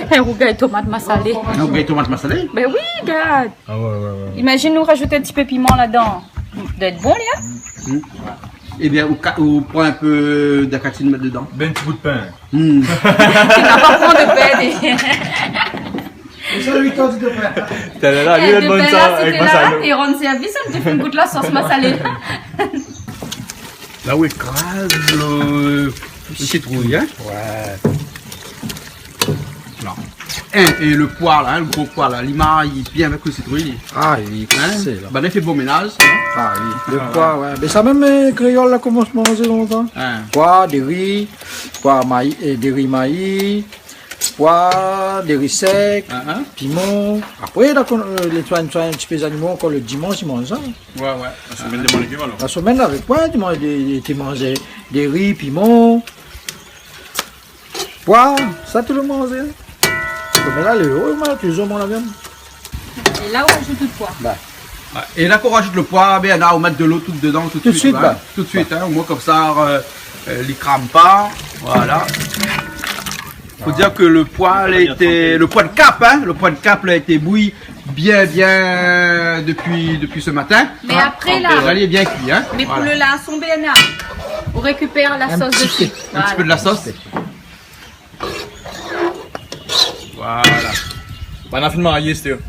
Regard tomat masalé. Regard tomat masalé. Ben oui, regarde. Ah ouais, ouais, ouais. Imagine, nou rajout in ti pé piman ladan. Doi èt bon, li, hein ? Hmm. Eh bien, ou ka-, ou pran in pé d'akatine, mèt dedan. Ben, in ti bout pin. Hmm. Li va pa pran de pin, li. Sa, li, kan ou di de pin. Talèr la, li la demann sa avèk masalé. Eh, li rann sèrvis, sa, mi fé in gout la sos masalé. La ou ékraz le, le sitrouy, hein ? Ouais. Non. Hein, é le poi la, hein, le gro poi la, li mari bien avèk le sitrouy. Ah, li, hein ? Sé la. Ben, li fé bon ménaz, non ? Ah oui, le poi, ouais. Mé sa mèm, euh, kréol la komans manzé lontan. Hein. Poi, dé ri, poi, maï, euh, dé ri, maï, poi, dé ri sèk, piman. Apré, la, kan, euh, lé, soi, soi in ti pé zanimo ankor, le dimansh, i manz sa. Ouais, ouais. La semèn, dé manz piman, alor. La semèn, avèk koi, dimansh, dé, dé, té manzé dé ri, piman. Poi, sa tout le manzé. Mé la, lé, oh, moin, toujour mon la viann. É la, ou ajout out poi. Bah. Ouais. É la, kan ou rajout le poi, ben, la, ou mèt de lo tout dedan, tout de suit, hein. Tout de suite, bah. Tout de suite, hein. Au moins, comme ça, euh, euh, li kram pa. Voilà. Faut dire que le poi, ah, il a été, le poi de kap, hein, le poi de kap, il a été bouilli bien, bien, euh, depuis, depuis ce matin. Mé apré, la, lé bien kui, hein. Mé pou le larson, Bernard, On récupère la sauce dessus. Un petit peu. Un petit peu de la sauce. Voilà. Voilà. Bon, nou la fine marié, sé tout.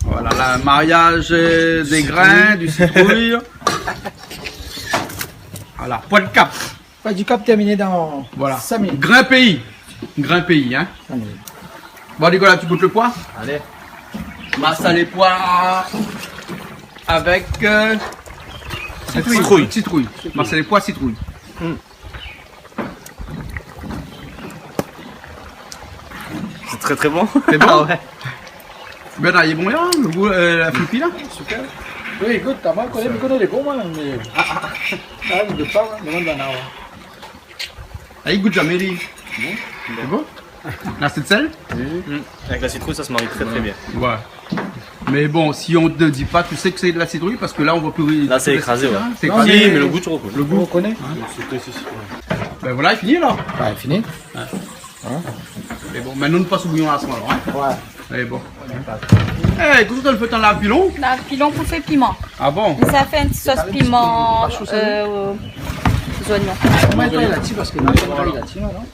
Voilà, le mariage, euh, des grains, du citrouille. Voilà, pois d'kap. Pois d'kap terminé dan cinq minutes. Voilà. Grin péi. Grin péi, hein. Cinq minutes. Bon, Nicolas, tu goutes le pois ? Allez. Masalé pois avec, euh, citrouille. Citrouille. Citrouille. Masalé pois, citrouille. Hmm. C'est très, très bon. C'est bon ? Ah ouais. Ben la, lé bon, la, le gou, euh, la fine pi la. Super. Oui, ékout, moin, mi koné, mi koné lé bon, moin, mé, ah, ah, ah, mi gout pa, moin, mi demann Bernard, ouais. Ah, li gout zamé, li. Bon. C'est bon ? Là, c'est de sel ? Oui. Mm. Avec la citrouille, ça se marie très, très bien. Ouais. Mais bon, si on te dit pas, tu sais que c'est de la citrouille, parce que là, on voit plus. Là, c'est écrasé, ouais. C'est écrasé. Si, mais le goût, tu reconnais. Le goût. On reconnaît. Hein ? Ben voilà, lé fini, la. Ouais, fini. Ouais. Hein ? Mé bon, mintnan, nou pas o bouyon lason, alor, hein ? Ouais. Mé bon. Eh, kosa ou fé, ou lav pilon ? Lav pilon pou fé piman. Ah bon ? Sa fé in ti sos piman, euh, zonion. Moin, mi nétoiy la-dsi parske moin, mi nétoiy la-dsi, moin, non ?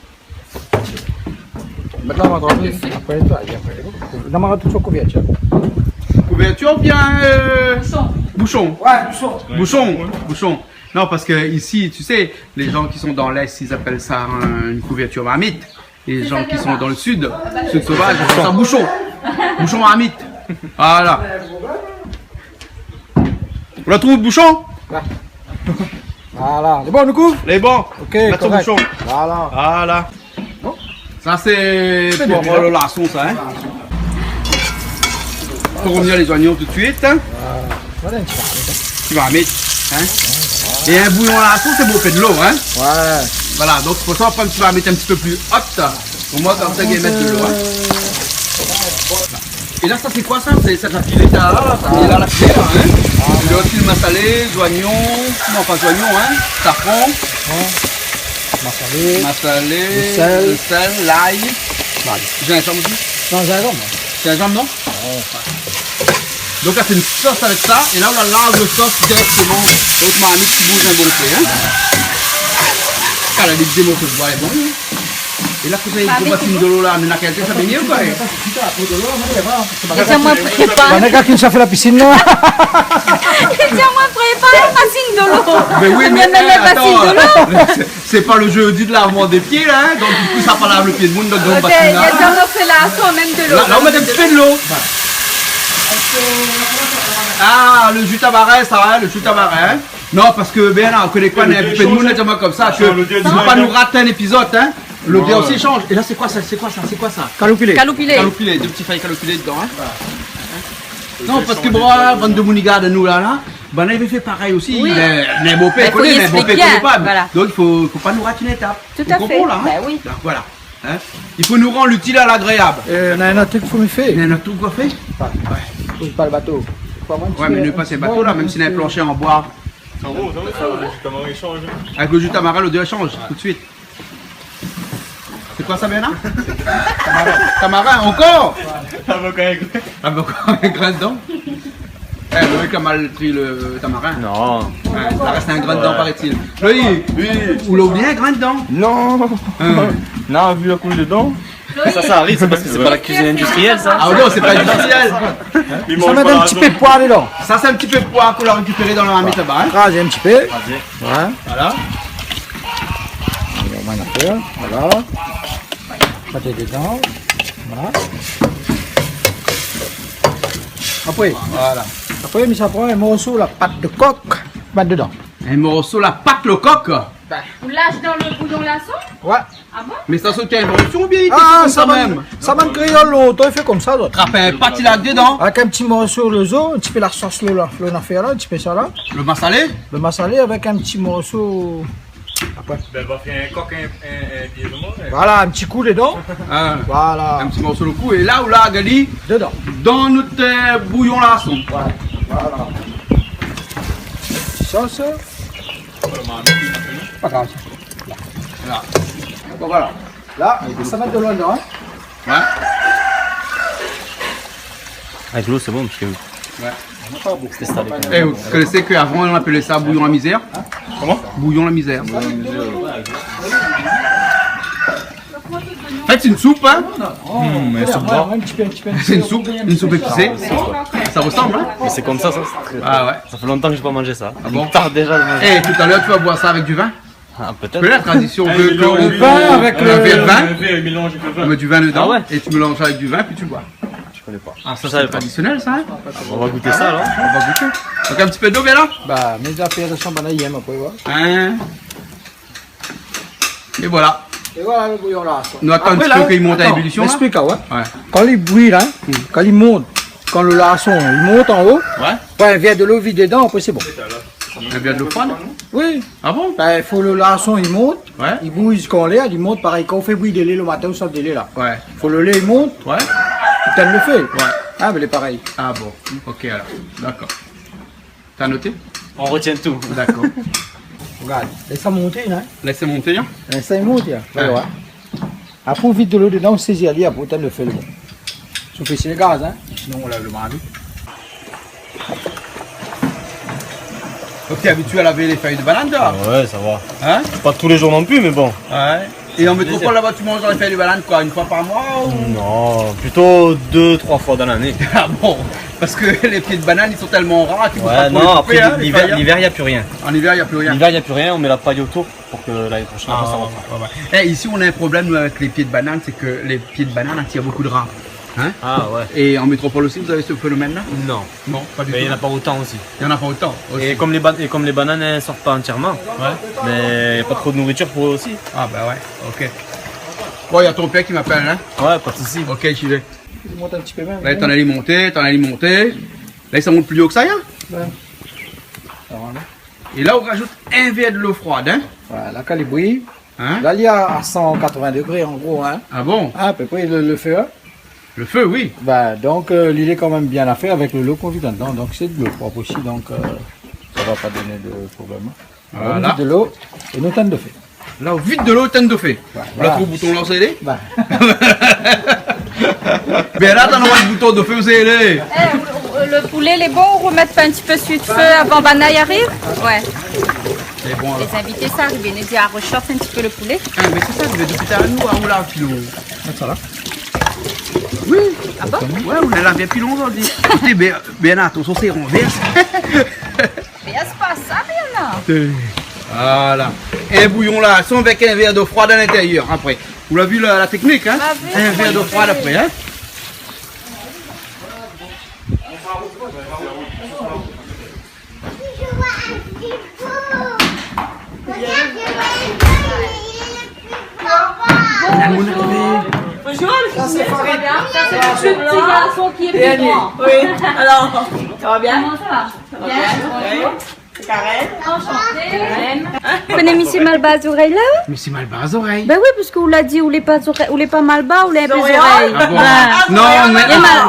Maintenant, on va rentrer. Après, toi, et après, non, mais on va tout sur couverture. Couverture ou bien, euh, bouchon. Bouchon. Ouais, bouchon. Bouchon, bouchon. Non, parce que ici, tu sais, les gens qui sont dans l'Est, ils appellent ça un, une couverture marmite. Et les gens qui sont dans le sud, sud sauvage, ils appellent ça bouchon. Bouchon marmite. Voilà. Ou la trouv bouchon ? Ouais. Voilà. Lé bon, nou kouv ? Lé bon. Ok, mèt son bouchon. Voilà. Voilà. Bon. Sa sé pou le lason, sa, hein. Fo revnir lé zonion tout de suite, hein. Voilà, in ti marmit, hein. Ti marmit, hein. É in bouyon lason, sé bon, fé dolo, hein. Ouais. Voilà, donk sé pou sa nou pran in ti marmit in ti pé pli ot. Pou moin, konmsa, i mèt dolo, hein. É la, sa sé koi sa ? Sé, sa, sa pilé, sa, la, sa pilé la, la pilé la, hein. Ah, ouais. Lo ti masalé, zonion, non, pa zonion, hein, safran. Ouais. Masalé. Masalé, le sel, lay. Lay. Zinzanm osi ? Non, zinzanm, non. Zinzanm, non ? Ouais. Donk la, sé in sos avèk sa. É la, ou la larg lo sos dirèkteman dan out marmit ki bouz in bon pé, hein. Kal ali dé morso d'boi, lé bon, hein. É la, kosa i fo pa fine dolo la, mé na kalité sa bégné ou koi ? Déza moin préparé. Bann gars ki sa fé la piscine la. Déza moin préparé, pa fine dolo. Mé oui, mé, mé, eh, pa fine dolo. Atann. Sé, sé pa le jeudi de lavement des pieds la, hein, donk di kou sa pa lav le pié d'moun, donk, donk, OK, pa fine la. Déza moin fé la, sa mèm dolo. La, la, ou mèt in ti pé dolo. Ah, le jus tamarin, sa, hein, le jus tamarin, hein. Non, parske, ben, la, ou koné koi, in pé d'moun la di amoin konmsa, ke fo pa nou raté in épizod, hein. Lodèr osi i shanj. É la, sé koi sa ? Sé koi sa ? Sé koi sa ? Kaloupilé. Kaloupilé. Kaloupilé, dé ti fèy kaloupilé dedan, hein. Non, parske, bon, bann demoun i gard anou la, la, bann la i vé fé parèy osi. Oui. Mé, mé bonpé i koné, mé bonpé i koné pa. Voilà. Donk i fo, fo pa nou rat in étap. Tout à fait. Ou konpran la, hein ? Ben oui. Donk voilà. Hein ? I fo nou rann litil a lagréab. Euh, na in ot truk fo nou fé. Na in ot truk fo fé ? Ouais. Fo pa le bato. Ouais, mé nou pas bato la, mèm si na in planshé an boi. Sa va, sa va, sa va, le jus tamarin i shanj, hein. Avèk le jus tamarin, lodèr i shanj tout de suite. Sé koi sa, Bernard ? Tamarin. Tamarin, ankor ? Avèk in grin. Avèk in grin dedan. Eh, Loïc la mal pri le tamarin. Non. Ouais, sa rès in grin dedan, paraît-il. Loïc, ou la oublié in grin dedan ? Non. Hein. Non, vu la koulèr dedan. Sa, sa ariv, sé parske sé pa la kuizine industrièl, sa. Ah non, sé pa industrièl. Sa mèt in ti pé poi dedan. Sa, sé in ti pé poi k'ou la rékipéré dan la marmit laba, hein. Krazé in ti pé. Krazé. Ouais. Voilà. É nou mèt la fèr, voilà. Sa sé dedan. Voilà. Apré, voilà. Apré, mi sa pran in morso la pat de kok, mèt dedan. In morso la pat le kok ? Ou lash dan le bouyon lason ? Ouais. Ah bon ? Mé sa, sé in invantyon oubien i té fé konmsa mèm ? Ah, sa bann, sa bann kréol lontan i fé konmsa, zot. Trap in pat, i larg dedan. Avèk in ti morso le zo, in ti pé la sos, le, la, le nafèr la, in ti pé sa la. Le masalé ? Le masalé avèk in ti morso. Apré. Ben, va fé in kok, in, in, in pié de mor, hein. Voilà, in ti kou dedan. Ah. Voilà. In ti morso le kou. É la, ou la gali dedan. Dan nout, euh, bouyon lason. Ouais. Voilà. Sa, sa. Pa grav, sa. La. Bon, voilà. La, sa va mèt dolo dedan, hein. Ouais. Avèk dolo, sé bon, parske Ouais. Sé salé kan mèm. Eh, ou koné ke avan, i apèl sa bouyon la mizèr ? Koman ? Bouyon la mizèr. An fèt, sé in soup, in ? Hmm, in soup noir. Sé in soup, in soup épisé. Sa i resanm, in ? Mé sé konmsa, sa, sé tré, ah ouais, sa fé lontan ke la pa manzé sa. Ah bon ? I tard déza de manzé. Eh, talèr, ou va boir sa avèk du vin ? Ah, pétèt. Parske la tradision vé ke ou pran in vèr de vin, ou mèt du vin dedan, ah ouais, é ou mélanz avèk du vin, pi ou boir. Mi koné pa. Ah, sa, sé tradisionèl, sa, in ? Ah, nou va gout sa, alor. Nou va gout. Donk, in ti pé d'lo, mé la ? Ba, mé zafèr de son banna, i èm apré, ouais. In ? É voilà. É voilà lo bouyon la, sa. Nou atann in ti pé ke li mont a ébulsion, la. Apré, la, atann, mi èksplik, ouais. Ouais. Kan li bouyi, la, kan li mont, kan lo larson i mont an-o, ouais, pran in vèr d'lo, vid dedan, apré sé bon. In vèr d'lo frèd ? Oui. Ah bon ? Bin, fo lo larson i mont, ouais, i bouy ziska anlèr, i mont parèy kan ou fé bouyi de lé lo matin, ou sort de lé la. Ouais. Fo lo lé i mont, ouais, ou tinn lo fé. Ouais. Ah, mé lé parèy. Ah bon, ok alor. Dakor. T'as noté ? On retient tout. Dakor. Regard, lès sa monté, in. Lès sa monté, in ? Lès sa monté, in. Ouais. Ouais, ouais. Apré, ou vid d'lo dedan, ou sézi ali, apré ou tinn lo fé, lé bon. Sof si lé gaz, in. Sinon, ou lav lo marmit. Donk, t'es habitué à laver les feuilles de banane, toi ? Ouais, ça va. Hein ? Pas tous les jours non plus, mais bon. Ouais. Et en métropole, là-bas, tu manges dans les feuilles de banane, quoi, une fois par mois ou ? Non, plutôt deux, trois fois dans l'année. Ah bon ? Parce que les pieds de banane, ils sont tellement rares qu'il faut pas trop les couper, hein, les feuilles, hein. Ouais, non, après, l'hiver, l'hiver, y a plus rien. En hiver, y a plus rien. L'hiver, y a plus rien, on met la paille autour. Pour que l'année prochaine, après, ça reprend. Ah, ouais, ouais. Eh, ici, on a un problème, nous, avec les pieds de banane, c'est que les pieds de banane attirent beaucoup de rats. Hein ? Ah, ouais. Et en métropole aussi, vous avez ce phénomène-là ? Non. Non, pas du tout. Mais il y en a pas autant aussi. Il y en a pas autant aussi. Et comme les ban-, et comme les bananes, elles sortent pas entièrement, ouais, mais il y a pas trop de nourriture pour eux aussi. Ah, bah ouais, ok. Bon, il y a ton père qui m'appelle, hein ? Ouais, pas de souci. Ok, j'y vais. Monte un petit peu même. Là, t'en as alimenté, t'en as alimenté. Là, ça monte plus haut que ça, hein ? Ouais. Normalement. É la, ou rajout in vèr d'lo frèd, in ? Voilà, kan li bouyi. In ? La, li lé a cent quatre-vingts degré, an gro, in. Ah bon ? A pé pré, lo, lo fé, in. Lo fé, oui. Bin, donk, euh, li lé kan mèm bien a fèr avèk lo, lo k'ou vid dedan. Donk, sé d'lo prop osi, donk, euh, sa va pa donn de problèm, in. Voilà. Alor, ou vid d'lo é nou tinn lo fé. La, ou vid d'lo, ou tinn lo fé. Ouais, voilà. Ou la trouv bouton la, ou sa i lé ? Bin. Bin la, t'as le droit de bouton de feu, ou sa i lé. Eh, le, le poulet, il est bon, on remet pas un petit peu sur le feu avant banna i ariv ? Ouais. C'est bon, alors. Les invités, ça arrive, on dit, ah, réchauffe un petit peu le poulet. Ah, mais c'est ça, je vais dire, c'est à nous, à où là, Philo ? Ah, ça, là. Oui. Ah bon ? Ouais, on a lavé pilon aujourd'hui. Écoutez, bien, bien attention, c'est renversé. Mé sé pa sa, Bernard. Voilà. In bouyon la, san, avèk in vèr d'lo frèd a l'intérieur, apré. Ou la vi la, la teknik, in ? La vi. In vèr d'lo frèd apré, in ? Bonjour, ça, c'est Farid. Ça, c'est le petit garçon qui est plus grand. Oui, alors, ça va bien ? Comment ça va ? Bien, bonjour. Karen. Enchantée. Karen. Ou koné Mésyé Malbar Zorèy la ? Mésyé Malbar Zorèy. Bin oui, parske ou la di, ou lé pa zorèy, ou lé pa malbar, ou lé in pé zorèy. Zorèy. Ah bon ? Bin. Non,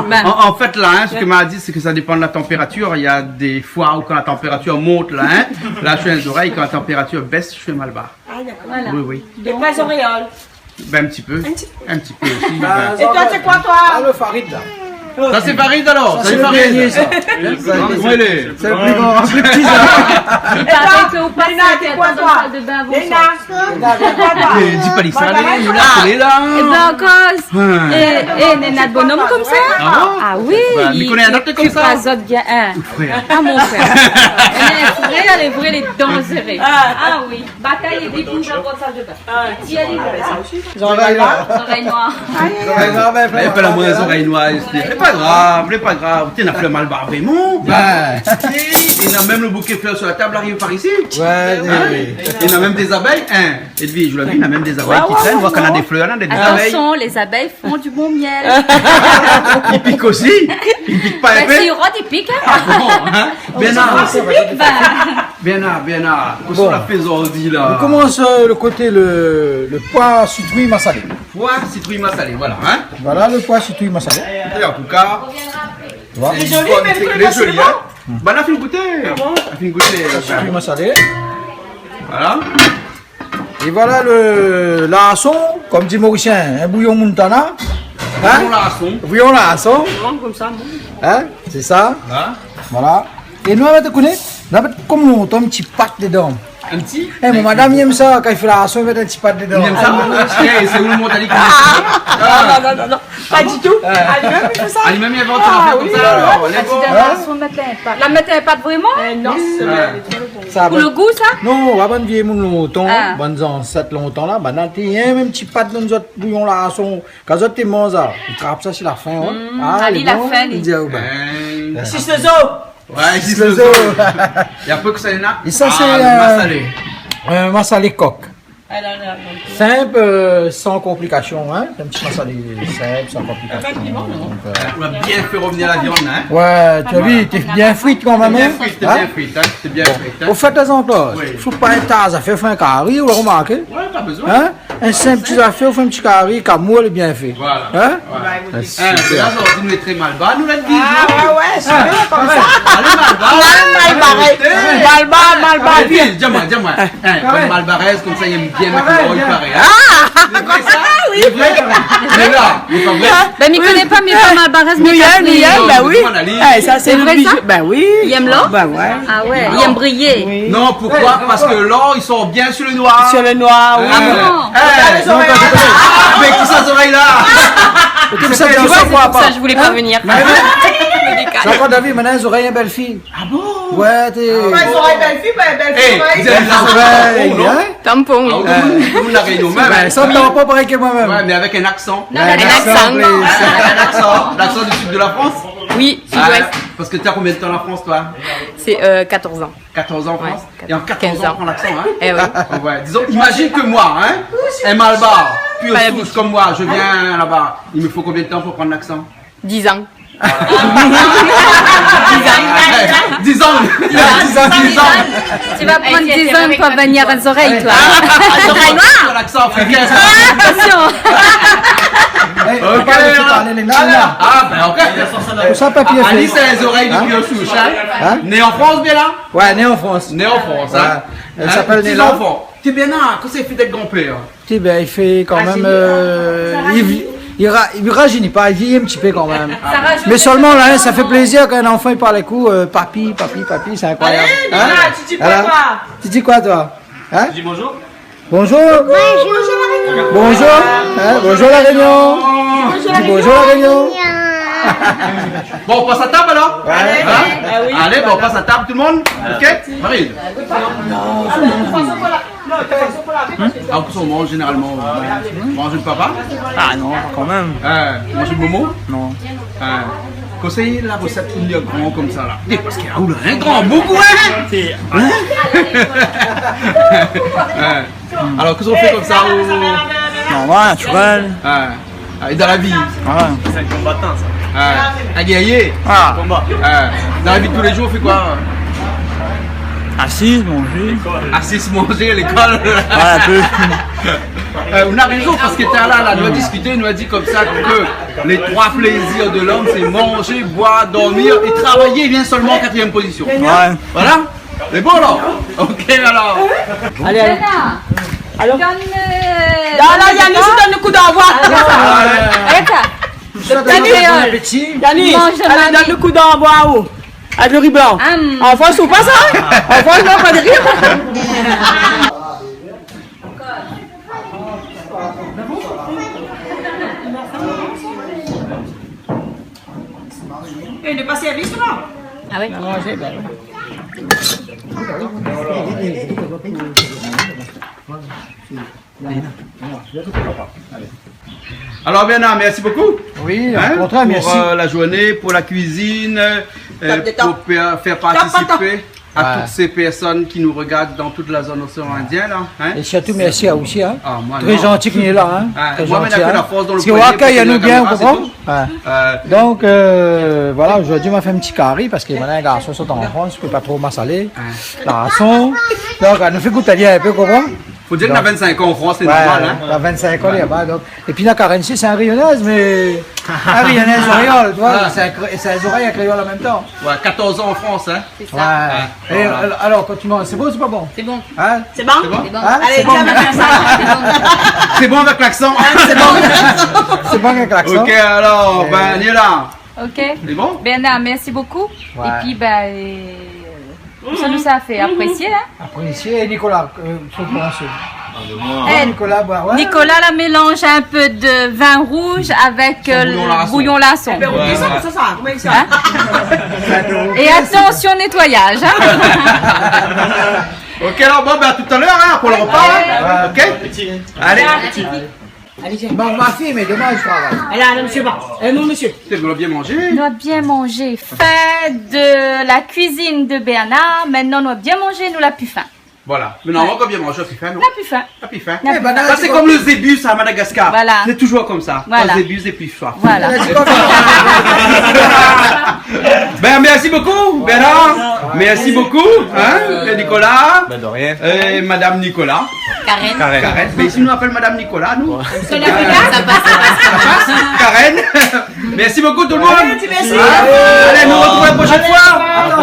mé an, an fèt la, in, sak ma di, sé ke sa dépan de la tanpératir. Na dé foi ou kan la tanpératir i mont la, in, la, mi lé in zorèy, kan la tanpératir i bès, mi lé in malbar. Ah, dakor. Voilà. Oui, oui. Donk, pa zorèy. Bin, in ti pé. In ti pé. In ti pé osi, bin. É toi, sé koi, toi ? Ah, lo Farid, la. Sa, sé Farid, alor. Sa, sé lo dernié, sa. Koman i lé ? Sé lo pli gran, lo pli pti, sa. É toi, Léna, sé koi, toi ? Léna, sé koi, toi ? É, di pa li sa, Léna, lé la. É bin, ankor. Ouais. É, é, néna d'bonom konmsa. Ah bon ? Ah oui. Bin, mi koné in not konmsa. Ou frèr. Ah, mon frèr. Lé vré, lé vré, lé danzéré. Ah oui. Batay é dé bouz dan sal de bin. Ah, zorèy noir. Zorèy noir. Zorèy noir, bin, fé pa la moin zorèy noir isi. Lé pa grav, lé pa grav. Tiens, na flèr malbar, vréman. Bin. Tiens, é na mèm lo bouké flèr su la tab, ariv par isi. Ouais, oui. É na mèm dé zabèy, in. Edwige, ou la vi, na mèm dé zabèy ki trèn, ou voi kan na dé flèr, na dé zabèy. Attention, les abeilles font du bon miel. I pik osi. I pik pa in pé. Bin, si i rod, i pik, in. Ah bon, in ? Bernard. I pik, bin. Bernard, Bernard, kosa ou la fé zordi la ? Nou komans, euh, lo koté lo, lo poi sitrouy masalé. Poi sitrouy masalé, voilà, in ? Voilà lo poi sitrouy masalé. É an tou ka, lé zoli, mé lé zoli, in ? Bin, la fine gouté. Ah bon ? La fine gouté, euh, sitrouy masalé. Voilà. É voilà lo larson, konm di Morisien, in bouyon Montana. Hein ? Bouyon larson. Bouyon larson. Non, konmsa, non. Hein ? Sé sa. La. Voilà. É nou, nou va mèt, koné, nou va mèt konm lontan in ti pat dedan. In ti ? É, mon madam i èm sa, kan i fé larson, i mèt in ti pat dedan. Li èm sa ? Ah, non. Eh, sé ou le mot, ali ? Ah, non, non, non, non. Pa ditou. Ah, li mèm i fé sa ? Ah, li mèm i invant son afèr konmsa, alor. Ah oui, oui. Lé bon. Hein ? Larson, mèt in pat. La mèt in pat vréman ? Eh, non, sé vré. Sa, pou le gou, sa ? Non, bann vié moun lontan, bann zansèt lontan la, banna té i èm in ti pat dan zot bouyon larson. Kan zot té manz sa, i trap sa si la fin, ouais. Mm, ah, ali, lé bon, la fin, li di, oh, ben. Eh. Sis le zo. Ouais, sis le zo. É apré, kosa néna ? É sa, sé, euh, le masalé. Euh, masalé kok. Ah, non, non, non. Sinp, euh, san konplikasion, hein. In ti masalé sinp, san konplikasion. Donk, euh, ou la bien fé revenir la viann, hein. Ouais, ou la vi, té bien frit kan mèm, hein. Bien frit, té bien frit, hein. Té bien frit, hein. Bon. Ou fé tazantan, fo pa in ta zafèr, fé in kari, ou la romarké. Ouais, pa bezoin. Hein ? In sinp ti zafèr, ou fé in ti kari, kamour, lé bien fé. Voilà. Hein ? Voilà. Ah, super. Eh, la, zordi nou lé tré malbar, nou la di. Ah, ouais, ouais, sé vré, konmsa. Alé, malbar. Malbar, malbar. Alé, di amoin, di amoin. Eh, konm malbarèz, konmsa, i èm bien mèt lo rol parèy, hein. Ah, sé vré, sa ? Oui. Sé vré. Mé la, lé pa vré. Ben, mi koné pa, mé pa malbarèz, mé Katrine. Nou i èm, nou i èm, ben oui. Eh, sa, sé vré, sa ? Ben oui. I èm lor ? Ben ouais. Ah ouais, i èm briyé. Oui. Non, pourquoi ? Parce que l'or, il sort bien sur le noir. Sur le noir, oui. Ah bon ? Eh, mé kisa zorèy la ? Sé pou sa, tu vois, c'est pour ça que je voulais pas venir. Sa, kan David, mintnan, zorèy in bèl fi. Ah bon ? Ouais, té... Ah, zorèy bèl fi, pa bèl fi, zorèy. Eh, zorèy, hein ? Tampon, oui. Ah, ou, ou, ou La Rényon mèm, hein ? Ben, san tampon, parèy ke moin mèm. Ouais, mé avèk in aksan. Non, mé in aksan, non. Ouais, in aksan, l'aksan du sud de la France. Oui, sud-ouest. Ah, parce que t'as combien de temps en France, toi ? C'est, euh, quatorze ans. Quatorze ans en France ? Ouais, quatorze, quinze ans. Et en quatorze ans, on prend l'accent, hein ? Eh oui. Ouais, disons, imagine que moi, hein, un malbar, pure souche comme moi, je viens là-bas, il me faut combien de temps pour prendre l'accent ? Dix ans. Dix ans. Dix ans. Dix ans. Tu vas prendre dix ans pour venir aux oreilles, toi. Ah, aux oreilles noires. L'accent africain. Attention. Eh, fo pa lésé parl lé lang la. Ah, ben, ok. Pou sa, papié fé. Alice a les oreilles de pure souche, hein ? Hein ? Née en France, bien là ? Ouais, née en France. Née en France, hein ? Ouais. Hein ? Ti zanfan. Ti bien, kosa i fé avèk granpèr ? Ti bien, i fé kan mèm, euh, i, i ra-, i rajéni pa, i vièy in ti pé kan mèm. Mé sèlman la, hein, sa fé plézir kan in zanfan i parl avèk ou, euh, papi, papi, papi, sé inkroiyab. Hein ? Alé, Lina, tu dis quoi, toi ? Tu dis quoi, toi ? Hein ? Je dis bonjour. Bonjour. Bonjour. Bonjour. Hein ? Bonjour La Rényon. Bonjour La Rényon. Bon, on passe à table alors ? Ouais. Hein ? Ah oui. Allez, bon, on passe à table, tout le monde. Ok ? Marie. Ah, on mange généralement. Mange le papa ? Ah non, quand même. Euh, mange le momo ? Non. Euh, kosa i lé la recette pou devenir grand comme ça, là ? Eh, parce que, ah, ou la in gran boug, hein ? Si. Hein ? Euh, alors, kosa ou fé konmsa, ou ? Normal, naturel. Euh, Ah, et dans la vie ? Ah. C'est un combattant, ça. Ah, un guerrier ? Ah. Combat. Ah, dans la vie de tous les jours, on fait quoi ? Asiz, manzé. Asiz, manzé, lékol. Ouais, in pé. Euh, ou na rézon, parske talèr la, nou la diskité, nou la di konmsa ke les trois plaisirs de l'homme, c'est manger, boire, dormir et travailler vient seulement en quatrième position. Ouais. Voilà. Lé bon, alor ? Ok, alor. Alé, alé. Alor. Donn, euh, non, non, donn Yannis, donn lo kou d'anvoi. Alé, alé. Yannis, donn lo kou d'anvoi, ou. Avèk lo ri blan. An fransé, ou pa sa ? An fransé, non, pa de ri. Eh, lé pa sèrvi, sa ? Ah ouais ? Alors Bernard, merci beaucoup. Oui, au contraire, merci. Hein, pour, euh, la journée, pour la cuisine, euh, pour faire, faire participer à toutes ces personnes qui nous regardent dans toute la zone océan Indien, là, hein. Et surtout, merci à vous aussi, hein. Ah, moi, non. Très gentil qu'il est là, hein. Ah, très gentil, hein. Parce que, ouais, il y a nous bien, vous comprenez ? Ouais. Euh, donc, euh, voilà, aujourd'hui, on m'a fait un petit carry parce que maintenant, les garçons sont en France, je peux pas trop massaler. Ouais. Garçon. Donc, euh, nou fé gout ali in pé, konpran ? Fo dir ke na vinn-sink an an Frans, sé normal, hin. Ouais, na vinn-sink an, ouais, laba, donk. Épi la Karen, sé in Rényonèz, mé in Rényonèz kréol, tu vois, sé in kré-, sé in zorèy kréol an mèm tan. Ouais, katorz an an Frans, hin. Sé sa. Ouais. É, voilà. Al-, alor, kan ou manz, sé bon, sé pa bon ? Sé bon. Hin ? Sé bon ? Sé bon ? Hin ? Alé, sé bon. Vien avèk sa. Sé bon avèk laksan. Hin, sé bon. Sé bon avèk laksan. Ok, alor, bin, Niola. Ok. Sé bon ? Bernard, merci beaucoup. Ouais. Épi, bin, euh, sa nou sa fé aprésié, hin. Aprésié. É Nicolas, euh, son koman sé ? Ah, de moi. Eh, Nicolas, boir, ouais. Nicolas la mélanz in pé de vin rouz avèk, euh, bouyon larson. Son bouyon larson. Eh bin, ok, sa, sa, sa, koman i sa ? Hin ? É atansion nétoyaz, hin ? Ok, alor, bon, bin, à tout à l'heure, hin, pou le repa, hin. Ouais. Ok ? Allez. Allez, tiens. Bon, ma fiy, mé dommaz, travay. Alé, alé, mésyé, ba. Eh, non, mésyé. Sé bon, nou la bien manzé. Nou la bien manzé. Fin de la kuizine de Bernard. Mintnan, nou la bien manzé, nou la pi fin. Voilà. Mé normalman, kan bien manzé, la pi fin, non ? La pi fin. La pi fin. La pi fin. Eh bin, sa, sé kom le zébi, sa, à Madagascar. Voilà. Sé touzour komsa. Voilà. Kan zébi, zébi fin. Voilà. Bin, merci beaucoup, Bernard. Merci beaucoup, hin, Nicolas. Bin, de rien. Euh, Madame Nicolas. Karen. Karen. Karen. Mé isi, nou apèl Madame Nicolas, nou. Ouais. Sa i pas, sa i pas. Karen. Merci beaucoup, tout le monde. Allez, merci. Allez, nous retrouvons la prochaine fois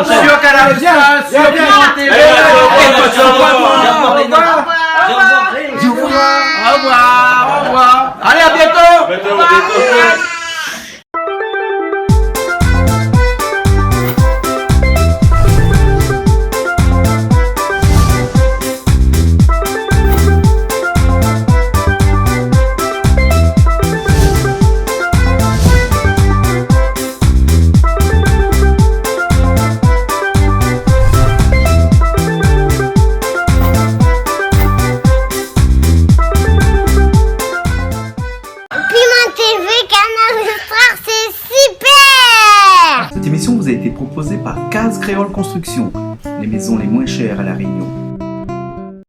sur Kanal Austral, sur Piment T V. Allez, au revoir. Au revoir. Au revoir. Au revoir. Allez, à bientôt. À bientôt, à bientôt. Piment T V, Kanal Austral, c'est super ! Cette émission vous a été proposée par Case Créole Construction, les maisons les moins chères à La Réunion.